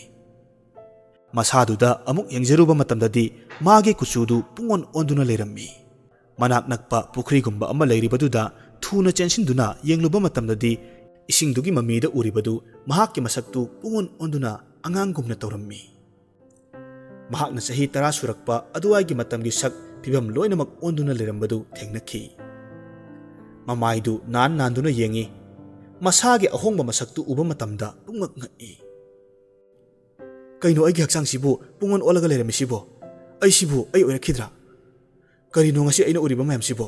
ꯃꯁꯥꯗꯨꯗ ꯑꯃꯨꯛ ꯌꯦꯡꯖꯔꯨꯕ ꯃꯇꯝꯗꯗꯤ ꯃꯥꯒꯤ ꯀꯨꯆꯨꯗꯨ ꯄꯨꯡꯑꯣꯟ ꯑꯣꯟꯗꯨꯅ ꯂꯩꯔꯝꯃꯤ꯫ ꯃꯅꯥꯛ ꯅꯛꯄ ꯄꯨꯈ꯭ꯔꯤꯒꯨꯝꯕ ꯑꯃ ꯂꯩꯔꯤꯕꯗꯨꯗ ꯊꯨꯅ ꯆꯦꯟꯁꯤꯟꯗꯨꯅ ꯌꯦꯡꯂꯨꯕ ꯃꯇꯝꯗꯗꯤ ꯏꯁꯤꯡꯗꯨꯒꯤ ꯃꯃꯤꯗ ꯎꯔꯤꯕꯗꯨ ꯃꯍꯥꯛꯀꯤ ꯃꯁꯛꯇꯨ ꯄꯨꯡꯑꯣꯟ ꯑꯣꯟꯗꯨꯅ ꯑꯉꯥꯡꯒꯨꯝꯅ ꯇꯧꯔꯝꯃꯤ꯫ ꯃꯍꯥꯛꯅ ꯆꯍꯤ ꯇꯔꯥ ꯁꯨꯔꯛꯄ ꯑꯗꯨꯋꯥꯏꯒꯤ ꯃꯇꯝꯒꯤ ꯁꯛ ꯐꯤꯕꯝ ꯂꯣꯏꯅꯃꯛ ꯑꯣꯟꯗꯨꯅ ꯂꯩꯔꯝꯕꯗꯨ ꯊꯦꯡꯅꯈꯤ꯫ ꯃꯃꯥꯏꯗꯨ ꯅꯥꯟ ꯅꯥꯟꯗꯨꯅ ꯌꯦꯡꯏ꯫ ꯃꯁꯥꯒꯤ ꯑꯍꯣꯡꯕ ꯃꯁꯛꯇꯨ ꯎꯕ ꯃꯇꯝꯗ ꯄꯨꯡꯉꯛ ꯉꯛꯏ꯫ "ꯀꯩꯅꯣ ꯑꯩꯒꯤ ꯍꯛꯆꯥꯡꯁꯤꯕꯨ ꯄꯨꯡꯑꯣꯟ ꯑꯣꯜꯂꯒ ꯂꯩꯔꯝꯃꯤꯁꯤꯕꯣ? ꯑꯩꯁꯤꯕꯨ ꯑꯩ ꯑꯣꯏꯔꯛꯈꯤꯗ꯭ꯔꯥ? ꯀꯔꯤꯅꯣ ꯉꯁꯤ ꯑꯩꯅ ꯎꯔꯤꯕ ꯃꯌꯥꯝꯁꯤꯕꯣ?"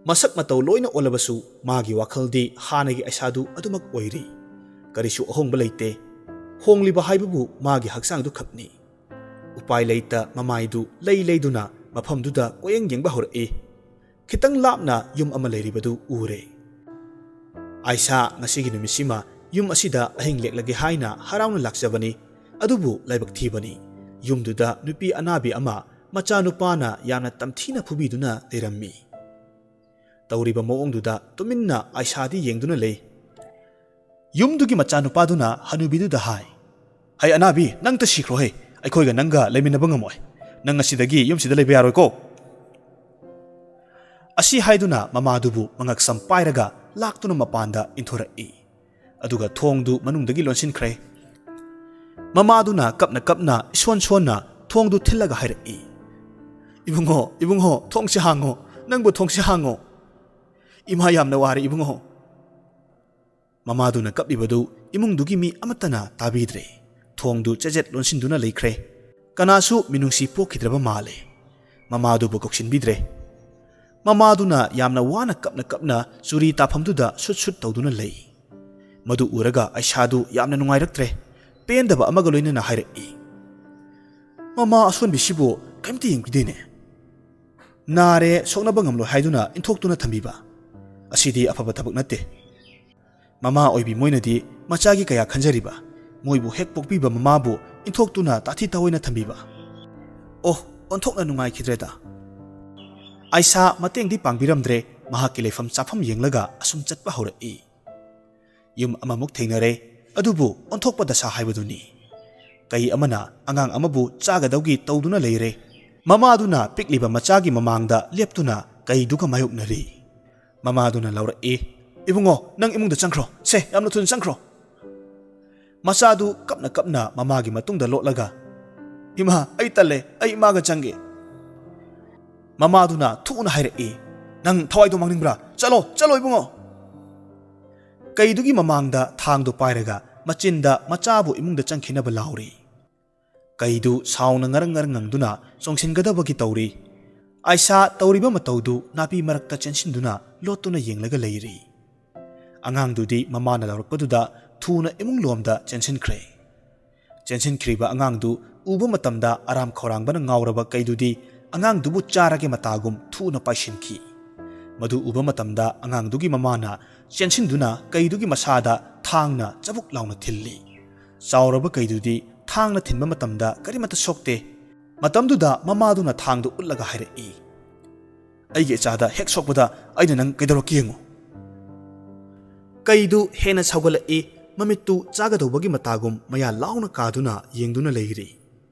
ꯃꯁꯛ ꯃꯇꯧ ꯂꯣꯏꯅ ꯑꯣꯜꯂꯕꯁꯨ ꯃꯥꯒꯤ ꯋꯥꯈꯜꯗꯤ ꯍꯥꯟꯅꯒꯤ ꯑꯩꯁꯥꯗꯨ ꯑꯗꯨꯃꯛ ꯑꯣꯏꯔꯤ꯫ ꯀꯔꯤꯁꯨ ꯑꯍꯣꯡꯕ ꯂꯩꯇꯦ꯫ ꯍꯣꯡꯂꯤꯕ ꯍꯥꯏꯕꯕꯨ ꯃꯥꯒꯤ ꯍꯛꯆꯥꯡꯗꯨ ꯈꯛꯅꯤ꯫ ꯎꯄꯥꯏ ꯂꯩꯇ ꯃꯃꯥꯏꯗꯨ ꯂꯩ ꯂꯩꯗꯨꯅ ꯃꯐꯝꯗꯨꯗ ꯀꯣꯌꯦꯡ ꯌꯦꯡꯕ ꯍꯧꯔꯛꯏ꯫ ꯈꯤꯇꯪ ꯂꯥꯞꯅ ꯌꯨꯝ ꯑꯃ ꯂꯩꯔꯤꯕꯗꯨ ꯎꯔꯦ꯫ "ꯑꯥꯏꯁꯥ, ꯉꯁꯤꯒꯤ ꯅꯨꯃꯤꯠꯁꯤꯃ ꯌꯨꯝ ꯑꯁꯤꯗ ꯑꯍꯤꯡ ꯂꯦꯛꯂꯒꯦ ꯍꯥꯏꯅ ꯍꯔꯥꯎꯅ ꯂꯥꯛꯆꯕꯅꯤ꯫ ꯑꯗꯨꯕꯨ ꯂꯥꯏꯕꯛ ꯊꯤꯕꯅꯤ, ꯌꯨꯝꯗꯨꯗ ꯅꯨꯄꯤ ꯑꯅꯥꯕꯤ ꯑꯃ ꯃꯆꯥꯅꯨꯄꯥꯅ ꯌꯥꯝꯅ ꯇꯝꯊꯤꯅ ꯐꯨꯕꯤꯗꯨꯅ ꯂꯩꯔꯝꯃꯤ꯫" ꯇꯧꯔꯤꯕ ꯃꯑꯣꯡꯗꯨꯗ ꯇꯨꯃꯤꯟꯅ ꯑꯥꯏꯁꯥꯗꯤ ꯌꯦꯡꯗꯨꯅ ꯂꯩ꯫ ꯌꯨꯝꯗꯨꯒꯤ ꯃꯆꯥꯅꯨꯄꯥꯗꯨꯅ ꯍꯅꯨꯕꯤꯗꯨꯗ ꯍꯥꯏ, "ꯍꯩ ꯑꯅꯥꯕꯤ, ꯅꯪꯇ ꯁꯤꯈ꯭ꯔꯣꯍꯦ, ꯑꯩꯈꯣꯏꯒ ꯅꯪꯒ ꯂꯩꯃꯤꯟꯅꯕ ꯉꯝꯃꯣꯏ꯫ ꯅꯪ ꯉꯁꯤꯗꯒꯤ ꯌꯨꯝꯁꯤꯗ ꯂꯩꯕ ꯌꯥꯔꯣꯏꯀꯣ꯫" ꯑꯁꯤ ꯍꯥꯏꯗꯨꯅ ꯃꯃꯥꯗꯨꯕꯨ ꯃꯉꯛꯁꯝ ꯄꯥꯏꯔꯒ ꯂꯥꯛꯇꯨꯅ ꯃꯄꯥꯟꯗ ꯏꯟꯊꯣꯔꯛꯏ꯫ ꯑꯗꯨꯒ ꯊꯣꯡꯗꯨ ꯃꯅꯨꯡꯗꯒꯤ ꯂꯣꯟꯁꯤꯟꯈ꯭ꯔꯦ꯫ ꯃꯃꯥꯗꯨꯅ ꯀꯞꯅ ꯀꯞꯅ ꯏꯁꯣꯟ ꯁꯣꯟꯅ ꯊꯣꯡꯗꯨ ꯊꯤꯜꯂꯒ ꯍꯥꯏꯔꯛꯏ, "ꯏꯕꯨꯡꯉꯣ, ꯏꯕꯨꯡꯉꯣ, ꯊꯣꯡꯁꯦ ꯍꯥꯡꯉꯣ, ꯅꯪꯕꯨ ꯊꯣꯡꯁꯦ ꯍꯥꯡꯉꯣ꯫ ꯏꯃꯥ ꯌꯥꯝꯅ ꯋꯥꯔꯦ ꯏꯕꯨꯡꯉꯣ꯫" ꯃꯃꯥꯗꯨꯅ ꯀꯞꯂꯤꯕꯗꯨ ꯏꯃꯨꯡꯗꯨꯒꯤ ꯃꯤ ꯑꯃꯠꯇꯅ ꯇꯥꯕꯤꯗ꯭ꯔꯦ꯫ ꯊꯣꯡꯗꯨ ꯆꯦꯖꯦꯠ ꯂꯣꯟꯁꯤꯟꯗꯨꯅ ꯂꯩꯈ꯭ꯔꯦ꯫ ꯀꯅꯥꯁꯨ ꯃꯤꯅꯨꯡꯁꯤ ꯄꯣꯛꯈꯤꯗ꯭ꯔꯕ ꯃꯥꯜꯂꯦ꯫ ꯃꯃꯥꯗꯨꯕꯨ ꯀꯧꯁꯤꯟꯕꯤꯗ꯭ꯔꯦ꯫ ꯃꯃꯥꯗꯨꯅ ꯌꯥꯝꯅ ꯋꯥꯅ ꯀꯞꯅ ꯀꯞꯅ ꯆꯨꯔꯤ ꯇꯥꯐꯝꯗꯨꯗ ꯁꯨꯠ ꯁꯨꯠ ꯇꯧꯗꯨꯅ ꯂꯩ꯫ ꯃꯗꯨ ꯎꯔꯒ ꯑꯩꯁꯥꯗꯨ ꯌꯥꯝꯅ ꯅꯨꯡꯉꯥꯏꯔꯛꯇ꯭ꯔꯦ꯫ ꯄꯦꯟꯗꯕ ꯑꯃꯒ ꯂꯣꯏꯅꯅ ꯍꯥꯏꯔꯛꯏ, "ꯃꯃꯥ ꯑꯁꯣꯟꯕꯤꯁꯤꯕꯨ ꯀꯔꯤꯝꯇ ꯌꯦꯡꯕꯤꯗꯦꯅꯦ꯫ ꯅꯥꯔꯦ, ꯁꯣꯛꯅꯕ ꯉꯝꯂꯣꯏ ꯍꯥꯏꯗꯨꯅ ꯏꯟꯊꯣꯛꯇꯨꯅ ꯊꯝꯕꯤꯕ꯫ ꯑꯁꯤꯗꯤ ꯑꯐꯕ ꯊꯕꯛ ꯅꯠꯇꯦ꯫ ꯃꯃꯥ ꯑꯣꯏꯕꯤ ꯃꯣꯏꯅꯗꯤ ꯃꯆꯥꯒꯤ ꯀꯌꯥ ꯈꯟꯖꯔꯤꯕ, ꯃꯣꯏꯕꯨ ꯍꯦꯛ ꯄꯣꯛꯄꯤꯕ ꯃꯃꯥꯕꯨ ꯏꯟꯊꯣꯛꯇꯨꯅ ꯇꯥꯊꯤ ꯇꯥꯑꯣꯏꯅ ꯊꯝꯕꯤꯕ꯫" ꯑꯣ, ꯑꯣꯟꯊꯣꯛꯅ ꯅꯨꯡꯉꯥꯏꯈꯤꯗ꯭ꯔꯦꯗ꯫ ꯑꯥꯏꯁꯥ ꯃꯇꯦꯡꯗꯤ ꯄꯥꯡꯕꯤꯔꯝꯗ꯭ꯔꯦ, ꯃꯍꯥꯛꯀꯤ ꯂꯩꯐꯝ ꯆꯥꯐꯝ ꯌꯦꯡꯂꯒ ꯑꯁꯨꯝ ꯆꯠꯄ ꯍꯧꯔꯛꯏ꯫ ꯌꯨꯝ ꯑꯃꯃꯨꯛ ꯊꯦꯡꯅꯔꯦ, ꯑꯗꯨꯕꯨ ꯑꯣꯟꯊꯣꯛꯄ ꯗꯁꯥ ꯍꯥꯏꯕꯗꯨꯅꯤ꯫ ꯀꯩ ꯑꯃꯅ ꯑꯉꯥꯡ ꯑꯃꯕꯨ ꯆꯥꯒꯗꯧꯒꯤ ꯇꯧꯗꯨꯅ ꯂꯩꯔꯦ꯫ ꯃꯃꯥꯗꯨꯅ ꯄꯤꯛꯂꯤꯕ ꯃꯆꯥꯒꯤ ꯃꯃꯥꯡꯗ ꯂꯦꯞꯇꯨꯅ ꯀꯩꯗꯨꯒ ꯃꯥꯌꯣꯛꯅꯔꯤ꯫ ꯃꯃꯥꯗꯨꯅ ꯂꯥꯎꯔꯛꯏ, "ꯏꯕꯨꯡꯉꯣ, ꯅꯪ ꯏꯃꯨꯡꯗ ꯆꯪꯈ꯭ꯔꯣ꯫ ꯁꯦ, ꯌꯥꯝꯅ ꯊꯨꯅ ꯆꯪꯈ꯭ꯔꯣ꯫" ꯃꯆꯥꯗꯨ ꯀꯞꯅ ꯀꯞꯅ ꯃꯃꯥꯒꯤ ꯃꯇꯨꯡꯗ ꯂꯣꯠꯂꯒ, "ꯏꯃꯥ, ꯑꯩ ꯇꯜꯂꯦ, ꯑꯩ ꯏꯃꯥꯒ ꯆꯪꯒꯦ꯫" ꯃꯃꯥꯗꯨꯅ ꯊꯨꯅ ꯍꯥꯏꯔꯛꯏ, "ꯅꯪ ꯊꯋꯥꯏꯗꯣ ꯃꯥꯡꯅꯤꯡꯕ꯭ꯔꯥ? ꯆꯠꯂꯣ, ꯆꯠꯂꯣ ꯏꯕꯨꯡꯉꯣ!" ꯀꯩꯗꯨꯒꯤ ꯃꯃꯥꯡꯗ ꯊꯥꯡꯗꯨ ꯄꯥꯏꯔꯒ ꯃꯆꯤꯟꯗ ꯃꯆꯥꯕꯨ ꯏꯃꯨꯡꯗ ꯆꯪꯈꯤꯅꯕ ꯂꯥꯎꯔꯤ꯫ ꯀꯩꯗꯨ ꯁꯥꯎꯅ ꯉꯔꯪ ꯉꯔꯪ ꯉꯪꯗꯨꯅ ꯆꯣꯡꯁꯤꯟꯒꯗꯕꯒꯤ ꯇꯧꯔꯤ꯫ ꯑꯥꯏꯁꯥ ꯇꯧꯔꯤꯕ ꯃꯇꯧꯗꯨ ꯅꯥꯄꯤ ꯃꯔꯛꯇ ꯆꯦꯟꯁꯤꯟꯗꯨꯅ ꯂꯣꯠꯇꯨꯅ ꯌꯦꯡꯂꯒ ꯂꯩꯔꯤ꯫ ꯑꯉꯥꯡꯗꯨꯗꯤ ꯃꯃꯥꯅ ꯂꯥꯎꯔꯛꯄꯗꯨꯗ ꯊꯨꯅ ꯏꯃꯨꯡ ꯂꯣꯝꯗ ꯆꯦꯟꯁꯤꯟꯈ꯭ꯔꯦ꯫ ꯆꯦꯟꯁꯤꯟꯈ꯭ꯔꯤꯕ ꯑꯉꯥꯡꯗꯨ ꯎꯕ ꯃꯇꯝꯗ ꯑꯔꯥꯝ ꯈꯧꯔꯥꯡꯕꯅ ꯉꯥꯎꯔꯕ ꯀꯩꯗꯨꯗꯤ ꯑꯉꯥꯡꯗꯨꯕꯨ ꯆꯥꯔꯒꯦ ꯃꯇꯥꯒꯨꯝ ꯊꯨꯅ ꯄꯥꯏꯁꯤꯟꯈꯤ꯫ ꯃꯗꯨ ꯎꯕ ꯃꯇꯝꯗ ꯑꯉꯥꯡꯗꯨꯒꯤ ꯃꯃꯥꯅ ꯆꯦꯟꯁꯤꯟꯗꯨꯅ ꯀꯩꯗꯨꯒꯤ ꯃꯁꯥꯗ ꯊꯥꯡꯅ ꯆꯕꯨꯛ ꯂꯥꯎꯅ ꯊꯤꯜꯂꯤ꯫ ꯆꯥꯎꯔꯕ ꯀꯩꯗꯨꯗꯤ ꯊꯥꯡꯅ ꯊꯤꯟꯕ ꯃꯇꯝꯗ ꯀꯔꯤꯃꯠꯇ ꯁꯣꯛꯇꯦ꯫ ꯃꯇꯝꯗꯨꯗ ꯃꯃꯥꯗꯨꯅ ꯊꯥꯡꯗꯨ ꯎꯠꯂꯒ ꯍꯥꯏꯔꯛꯏ, "ꯑꯩꯒꯤ ꯏꯆꯥꯗ ꯍꯦꯛ ꯁꯣꯛꯄꯗ ꯑꯩꯅ ꯅꯪ ꯀꯩꯗꯧꯔꯛꯀꯦ ꯌꯦꯡꯉꯨ꯫" ꯀꯩꯗꯨ ꯍꯦꯟꯅ ꯁꯥꯎꯒꯠꯂꯛꯏ꯫ ꯃꯃꯤꯠꯇꯨ ꯆꯥꯒꯗꯧꯕꯒꯤ ꯃꯇꯥꯒꯨꯝ ꯃꯌꯥ ꯂꯥꯎꯅ ꯀꯥꯗꯨꯅ ꯌꯦꯡꯗꯨꯅ ꯂꯩꯔꯤ꯫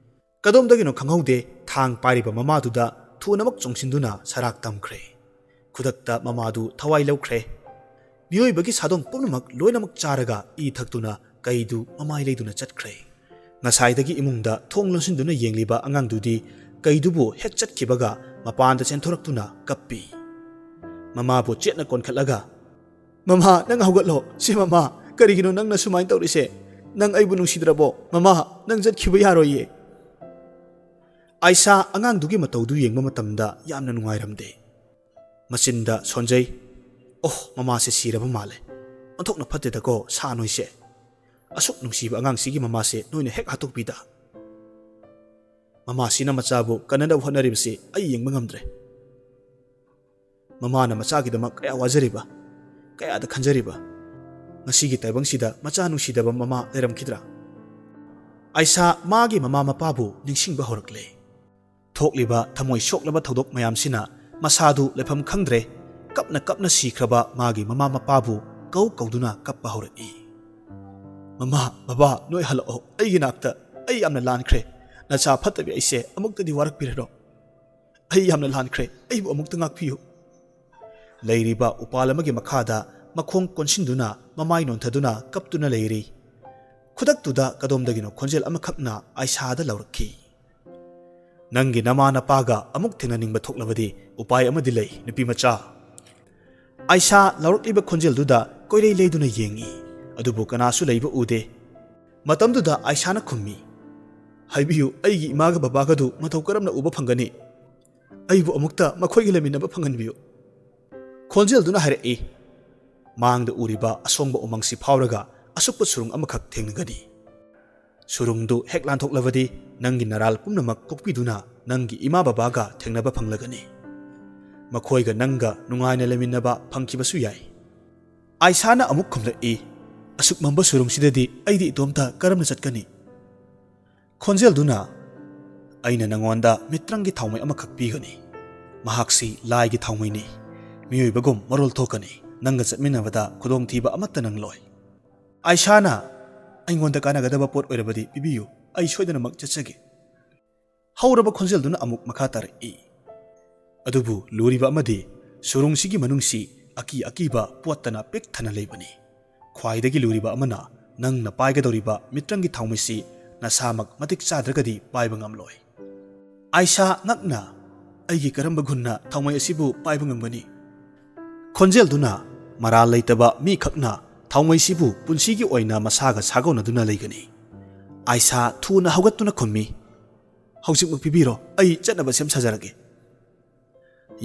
ꯀꯗꯣꯝꯗꯒꯤꯅꯣ ꯈꯪꯍꯧꯗꯦ, ꯊꯥꯡ ꯄꯥꯏꯔꯤꯕ ꯃꯃꯥꯗꯨꯗ ꯊꯨꯅꯃꯛ ꯆꯣꯡꯁꯤꯟꯗꯨꯅ ꯁꯔꯥꯛ ꯇꯝꯈ꯭ꯔꯦ꯫ ꯈꯨꯗꯛꯇ ꯃꯃꯥꯗꯨ ꯊꯋꯥꯏ ꯂꯧꯈ꯭ꯔꯦ꯫ ꯃꯤꯑꯣꯏꯕꯒꯤ ꯁꯥꯗꯣꯡ ꯄꯨꯝꯅꯃꯛ ꯂꯣꯏꯅꯃꯛ ꯆꯥꯔꯒ ꯏ ꯊꯛꯇꯨꯅ ꯀꯩꯗꯨ ꯃꯃꯥꯏ ꯂꯩꯗꯨꯅ ꯆꯠꯈ꯭ꯔꯦ꯫ ꯉꯁꯥꯏꯗꯒꯤ ꯏꯃꯨꯡꯗ ꯊꯣꯡ ꯂꯣꯟꯁꯤꯟꯗꯨꯅ ꯌꯦꯡꯂꯤꯕ ꯑꯉꯥꯡꯗꯨꯗꯤ ꯀꯩꯗꯨꯕꯨ ꯍꯦꯛ ꯆꯠꯈꯤꯕꯒ ꯃꯄꯥꯟꯗ ꯆꯦꯟꯊꯣꯔꯛꯇꯨꯅ ꯀꯞꯄꯤ꯫ ꯃꯃꯥꯕꯨ ꯆꯦꯠꯅ ꯀꯣꯟꯈꯠꯂꯒ, "ꯃꯃꯥ, ꯅꯪ ꯍꯧꯒꯠꯂꯣ꯫ ꯁꯤ ꯃꯃꯥ, ꯀꯔꯤꯒꯤꯅꯣ ꯅꯪꯅ ꯁꯨꯃꯥꯏꯅ ꯇꯧꯔꯤꯁꯦ? ꯅꯪ ꯑꯩꯕꯨ ꯅꯨꯡꯁꯤꯗ꯭ꯔꯕꯣ? ꯃꯃꯥ, ꯅꯪ ꯆꯠꯈꯤꯕ ꯌꯥꯔꯣꯏꯌꯦ꯫" ꯑꯥꯏꯁꯥ ꯑꯉꯥꯡꯗꯨꯒꯤ ꯃꯇꯧꯗꯨ ꯌꯦꯡꯕ ꯃꯇꯝꯗ ꯌꯥꯝꯅ ꯅꯨꯡꯉꯥꯏꯔꯝꯗꯦ꯫ ꯃꯆꯤꯟꯗ ꯁꯣꯟꯖꯩ, "ꯑꯣꯍ, ꯃꯃꯥꯁꯦ ꯁꯤꯔꯕ ꯃꯥꯜꯂꯦ꯫ ꯑꯣꯟꯊꯣꯛꯅ ꯐꯠꯇꯦꯗꯀꯣ ꯁꯥ ꯅꯣꯏꯁꯦ꯫ ꯑꯁꯨꯛ ꯅꯨꯡꯁꯤꯕ ꯑꯉꯥꯡꯁꯤꯒꯤ ꯃꯃꯥꯁꯦ ꯅꯣꯏꯅ ꯍꯦꯛ ꯍꯥꯠꯇꯣꯛꯄꯤꯗ꯫" ꯃꯃꯥꯁꯤꯅ ꯃꯆꯥꯕꯨ ꯀꯟꯅꯅꯕ ꯍꯣꯠꯅꯔꯤꯕꯁꯤ ꯑꯩ ꯌꯦꯡꯕ ꯉꯝꯗ꯭ꯔꯦ꯫ ꯃꯃꯥꯅ ꯃꯆꯥꯒꯤꯗꯃꯛ ꯀꯌꯥ ꯋꯥꯖꯔꯤꯕ, ꯀꯌꯥꯗ ꯈꯟꯖꯔꯤꯕ꯫ ꯉꯁꯤꯒꯤ ꯇꯥꯏꯕꯪꯁꯤꯗ ꯃꯆꯥ ꯅꯨꯡꯁꯤꯗꯕ ꯃꯃꯥ ꯂꯩꯔꯝꯈꯤꯗ꯭ꯔꯥ? ꯑꯥꯏꯁꯥ ꯃꯥꯒꯤ ꯃꯃꯥ ꯃꯄꯥꯕꯨ ꯅꯤꯡꯁꯤꯡꯕ ꯍꯧꯔꯛꯂꯦ꯫ ꯊꯣꯛꯂꯤꯕ ꯊꯃꯣꯏ ꯁꯣꯛꯂꯕ ꯊꯧꯗꯣꯛ ꯃꯌꯥꯝꯁꯤꯅ ꯃꯁꯥꯗꯨ ꯂꯩꯐꯝ ꯈꯪꯗ꯭ꯔꯦ꯫ ꯀꯞꯅ ꯀꯞꯅ ꯁꯤꯈ꯭ꯔꯕ ꯃꯥꯒꯤ ꯃꯃꯥ ꯃꯄꯥꯕꯨ ꯀꯧ ꯀꯧꯗꯨꯅ ꯀꯞꯄ ꯍꯧꯔꯛꯏ꯫ "ꯃꯃꯥ, ꯕꯕꯥ, ꯅꯣꯏ ꯍꯜꯂꯛꯑꯣ, ꯑꯩꯒꯤ ꯅꯥꯛꯇ꯫ ꯑꯩ ꯌꯥꯝꯅ ꯂꯥꯟꯈ꯭ꯔꯦ꯫ ꯅꯆꯥ ꯐꯠꯇꯕꯤ ꯑꯩꯁꯦ ꯑꯃꯨꯛꯇꯗꯤ ꯋꯥꯔꯛꯄꯤꯔꯔꯣ꯫ ꯑꯩ ꯌꯥꯝꯅ ꯂꯥꯟꯈ꯭ꯔꯦ꯫ ꯑꯩꯕꯨ ꯑꯃꯨꯛꯇ ꯉꯥꯛꯄꯤꯌꯨ꯫" ꯂꯩꯔꯤꯕ ꯎꯄꯥꯜ ꯑꯃꯒꯤ ꯃꯈꯥꯗ ꯃꯈꯣꯡ ꯀꯣꯟꯁꯤꯟꯗꯨꯅ ꯃꯃꯥꯏ ꯅꯣꯟꯊꯗꯨꯅ ꯀꯞꯇꯨꯅ ꯂꯩꯔꯤ꯫ ꯈꯨꯗꯛꯇꯨꯗ ꯀꯗꯣꯝꯗꯒꯤꯅꯣ ꯈꯣꯟꯖꯦꯜ ꯑꯃꯈꯛꯅ ꯑꯥꯏꯁꯥꯗ ꯂꯧꯔꯛꯈꯤ꯫ "ꯅꯪꯒꯤ ꯅꯃꯥ ꯅꯄꯥꯒ ꯑꯃꯨꯛ ꯊꯦꯡꯅꯅꯤꯡꯕ ꯊꯣꯛꯂꯕꯗꯤ ꯎꯄꯥꯏ ꯑꯃꯗꯤ ꯂꯩ, ꯅꯨꯄꯤ ꯃꯆꯥ꯫" ꯑꯥꯏꯁꯥ ꯂꯧꯔꯛꯂꯤꯕ ꯈꯣꯟꯖꯦꯜꯗꯨꯗ ꯀꯣꯏꯔꯩ ꯂꯩꯗꯨꯅ ꯌꯦꯡꯉꯤ, ꯑꯗꯨꯕꯨ ꯀꯅꯥꯁꯨ ꯂꯩꯕ ꯎꯗꯦ꯫ ꯃꯇꯝꯗꯨꯗ ꯑꯥꯏꯁꯥꯅ ꯈꯨꯝꯃꯤ, "ꯍꯥꯏꯕꯤꯌꯨ, ꯑꯩꯒꯤ ꯏꯃꯥꯒ ꯕꯕꯥꯒꯗꯨ ꯃꯇꯧ ꯀꯔꯝꯅ ꯎꯕ ꯐꯪꯒꯅꯤ? ꯑꯩꯕꯨ ꯑꯃꯨꯛꯇ ꯃꯈꯣꯏꯒ ꯂꯩꯃꯤꯟꯅꯕ ꯐꯪꯍꯟꯕꯤꯌꯨ꯫" ꯈꯣꯟꯖꯦꯜꯗꯨꯅ ꯍꯥꯏꯔꯛꯏ, "ꯃꯥꯡꯗ ꯎꯔꯤꯕ ꯑꯁꯣꯡꯕ ꯎꯃꯪꯁꯤ ꯐꯥꯎꯔꯒ ꯑꯁꯨꯛꯄ ꯁꯨꯔꯨꯡ ꯑꯃꯈꯛ ꯊꯦꯡꯅꯒꯅꯤ꯫ ꯁꯨꯔꯨꯡꯗꯨ ꯍꯦꯛ ꯂꯥꯟꯊꯣꯛꯂꯕꯗꯤ ꯅꯪꯒꯤ ꯅꯔꯥꯜ ꯄꯨꯝꯅꯃꯛ ꯀꯣꯛꯄꯤꯗꯨꯅ ꯅꯪꯒꯤ ꯏꯃꯥ ꯕꯕꯥꯒ ꯊꯦꯡꯅꯕ ꯐꯪꯂꯒꯅꯤ꯫ ꯃꯈꯣꯏꯒ ꯅꯪꯒ ꯅꯨꯡꯉꯥꯏꯅ ꯂꯩꯃꯤꯟꯅꯕ ꯐꯪꯈꯤꯕꯁꯨ ꯌꯥꯏ꯫" ꯑꯥꯏꯁꯥꯅ ꯑꯃꯨꯛ ꯈꯨꯝꯂꯛꯏ, "ꯑꯁꯨꯛ ꯃꯝꯕ ꯁꯨꯔꯨꯡꯁꯤꯗꯗꯤ ꯑꯩꯗꯤ ꯏꯇꯣꯝꯇ ꯀꯔꯝꯅ ꯆꯠꯀꯅꯤ?" ꯈꯣꯟꯖꯦꯜꯗꯨꯅ, "ꯑꯩꯅ ꯅꯉꯣꯟꯗ ꯃꯤꯇ꯭ꯔꯪꯒꯤ ꯊꯥꯎꯃꯩ ꯑꯃꯈꯛ ꯄꯤꯒꯅꯤ꯫ ꯃꯍꯥꯛꯁꯤ ꯂꯥꯏꯒꯤ ꯊꯥꯎꯃꯩꯅꯤ꯫ ꯃꯤꯑꯣꯏꯕꯒꯨꯝ ꯃꯔꯣꯜ ꯊꯣꯛꯀꯅꯤ꯫ ꯅꯪꯒ ꯆꯠꯃꯤꯟꯅꯕꯗ ꯈꯨꯗꯣꯡꯊꯤꯕ ꯑꯃꯠꯇ ꯅꯪꯂꯣꯏ꯫" ꯑꯥꯏꯁꯥꯅ, "ꯑꯩꯉꯣꯟꯗ ꯀꯥꯟꯅꯒꯗꯕ ꯄꯣꯠ ꯑꯣꯏꯔꯕꯗꯤ ꯄꯤꯕꯤꯌꯨ, ꯑꯩ ꯁꯣꯏꯗꯅꯃꯛ ꯆꯠꯆꯒꯦ꯫" ꯍꯧꯔꯕ ꯈꯣꯟꯖꯦꯜꯗꯨꯅ ꯑꯃꯨꯛ ꯃꯈꯥ ꯇꯥꯔꯛꯏ, "ꯑꯗꯨꯕꯨ ꯂꯨꯔꯤꯕ ꯑꯃꯗꯤ ꯁꯨꯔꯨꯡꯁꯤꯒꯤ ꯃꯅꯨꯡꯁꯤ ꯑꯀꯤ ꯑꯀꯤꯕ ꯄꯣꯠꯇꯅ ꯄꯤꯛ ꯊꯟꯅ ꯂꯩꯕꯅꯤ꯫ ꯈ꯭ꯋꯥꯏꯗꯒꯤ ꯂꯨꯔꯤꯕ ꯑꯃꯅ ꯅꯪꯅ ꯄꯥꯏꯒꯗꯧꯔꯤꯕ ꯃꯤꯇ꯭ꯔꯪꯒꯤ ꯊꯥꯎꯃꯩꯁꯤ ꯅꯁꯥꯃꯛ ꯃꯇꯤꯛ ꯆꯥꯗ꯭ꯔꯒꯗꯤ ꯄꯥꯏꯕ ꯉꯝꯂꯣꯏ꯫" ꯑꯥꯏꯁꯥ ꯉꯛꯅ, "ꯑꯩꯒꯤ ꯀꯔꯝꯕ ꯒꯨꯟꯅ ꯊꯥꯎꯃꯩ ꯑꯁꯤꯕꯨ ꯄꯥꯏꯕ ꯉꯝꯒꯅꯤ?" ꯈꯣꯟꯖꯦꯜꯗꯨꯅ, "ꯃꯔꯥꯜ ꯂꯩꯇꯕ ꯃꯤꯈꯛꯅ ꯊꯥꯎꯃꯩꯁꯤꯕꯨ ꯄꯨꯟꯁꯤꯒꯤ ꯑꯣꯏꯅ ꯃꯁꯥꯒ ꯁꯥꯒꯣꯟꯅꯗꯨꯅ ꯂꯩꯒꯅꯤ꯫" ꯑꯥꯏꯁꯥ ꯊꯨꯅ ꯍꯧꯒꯠꯇꯨꯅ ꯈꯨꯝꯃꯤ, "ꯍꯧꯖꯤꯛꯃꯛ ꯄꯤꯕꯤꯔꯣ, ꯑꯩ ꯆꯠꯅꯕ ꯁꯦꯝ ꯁꯥꯖꯔꯒꯦ꯫"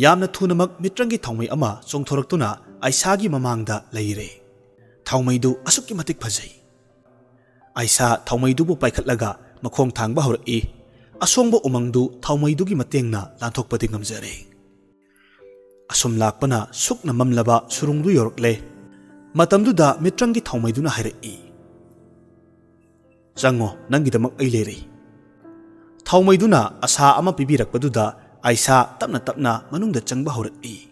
ꯌꯥꯝꯅ ꯊꯨꯅꯃꯛ ꯃꯤꯇ꯭ꯔꯪꯒꯤ ꯊꯥꯎꯃꯩ ꯑꯃ ꯆꯣꯡꯊꯣꯔꯛꯇꯨꯅ ꯑꯥꯏꯁꯥꯒꯤ ꯃꯃꯥꯡꯗ ꯂꯩꯔꯦ꯫ ꯊꯥꯎꯃꯩꯗꯨ ꯑꯁꯨꯛꯀꯤ ꯃꯇꯤꯛ ꯐꯖꯩ꯫ ꯑꯥꯏꯁꯥ ꯊꯥꯎꯃꯩꯗꯨꯕꯨ ꯄꯥꯏꯈꯠꯂꯒ ꯃꯈꯣꯡ ꯊꯥꯡꯕ ꯍꯧꯔꯛꯏ꯫ ꯑꯁꯣꯡꯕ ꯎꯃꯪꯗꯨ ꯊꯥꯎꯃꯩꯗꯨꯒꯤ ꯃꯇꯦꯡꯅ ꯂꯥꯟꯊꯣꯛꯄꯗꯤ ꯉꯝꯖꯔꯦ꯫ ꯑꯁꯨꯝ ꯂꯥꯛꯄꯅ ꯁꯨꯛꯅ ꯃꯝꯂꯕ ꯁꯨꯔꯨꯡꯗꯨ ꯌꯧꯔꯛꯂꯦ꯫ ꯃꯇꯝꯗꯨꯗ ꯃꯤꯇ꯭ꯔꯪꯒꯤ ꯊꯥꯎꯃꯩꯗꯨꯅ ꯍꯥꯏꯔꯛꯏ, "ꯆꯪꯉꯣ, ꯅꯪꯒꯤꯗꯃꯛ ꯑꯩ ꯂꯩꯔꯤ꯫" ꯊꯥꯎꯃꯩꯗꯨꯅ ꯑꯁꯥ ꯑꯃ ꯄꯤꯕꯤꯔꯛꯄꯗꯨꯗ ꯑꯥꯏꯁꯥ ꯇꯞꯅ ꯇꯞꯅ ꯃꯅꯨꯡꯗ ꯆꯪꯕ ꯍꯧꯔꯛꯏ꯫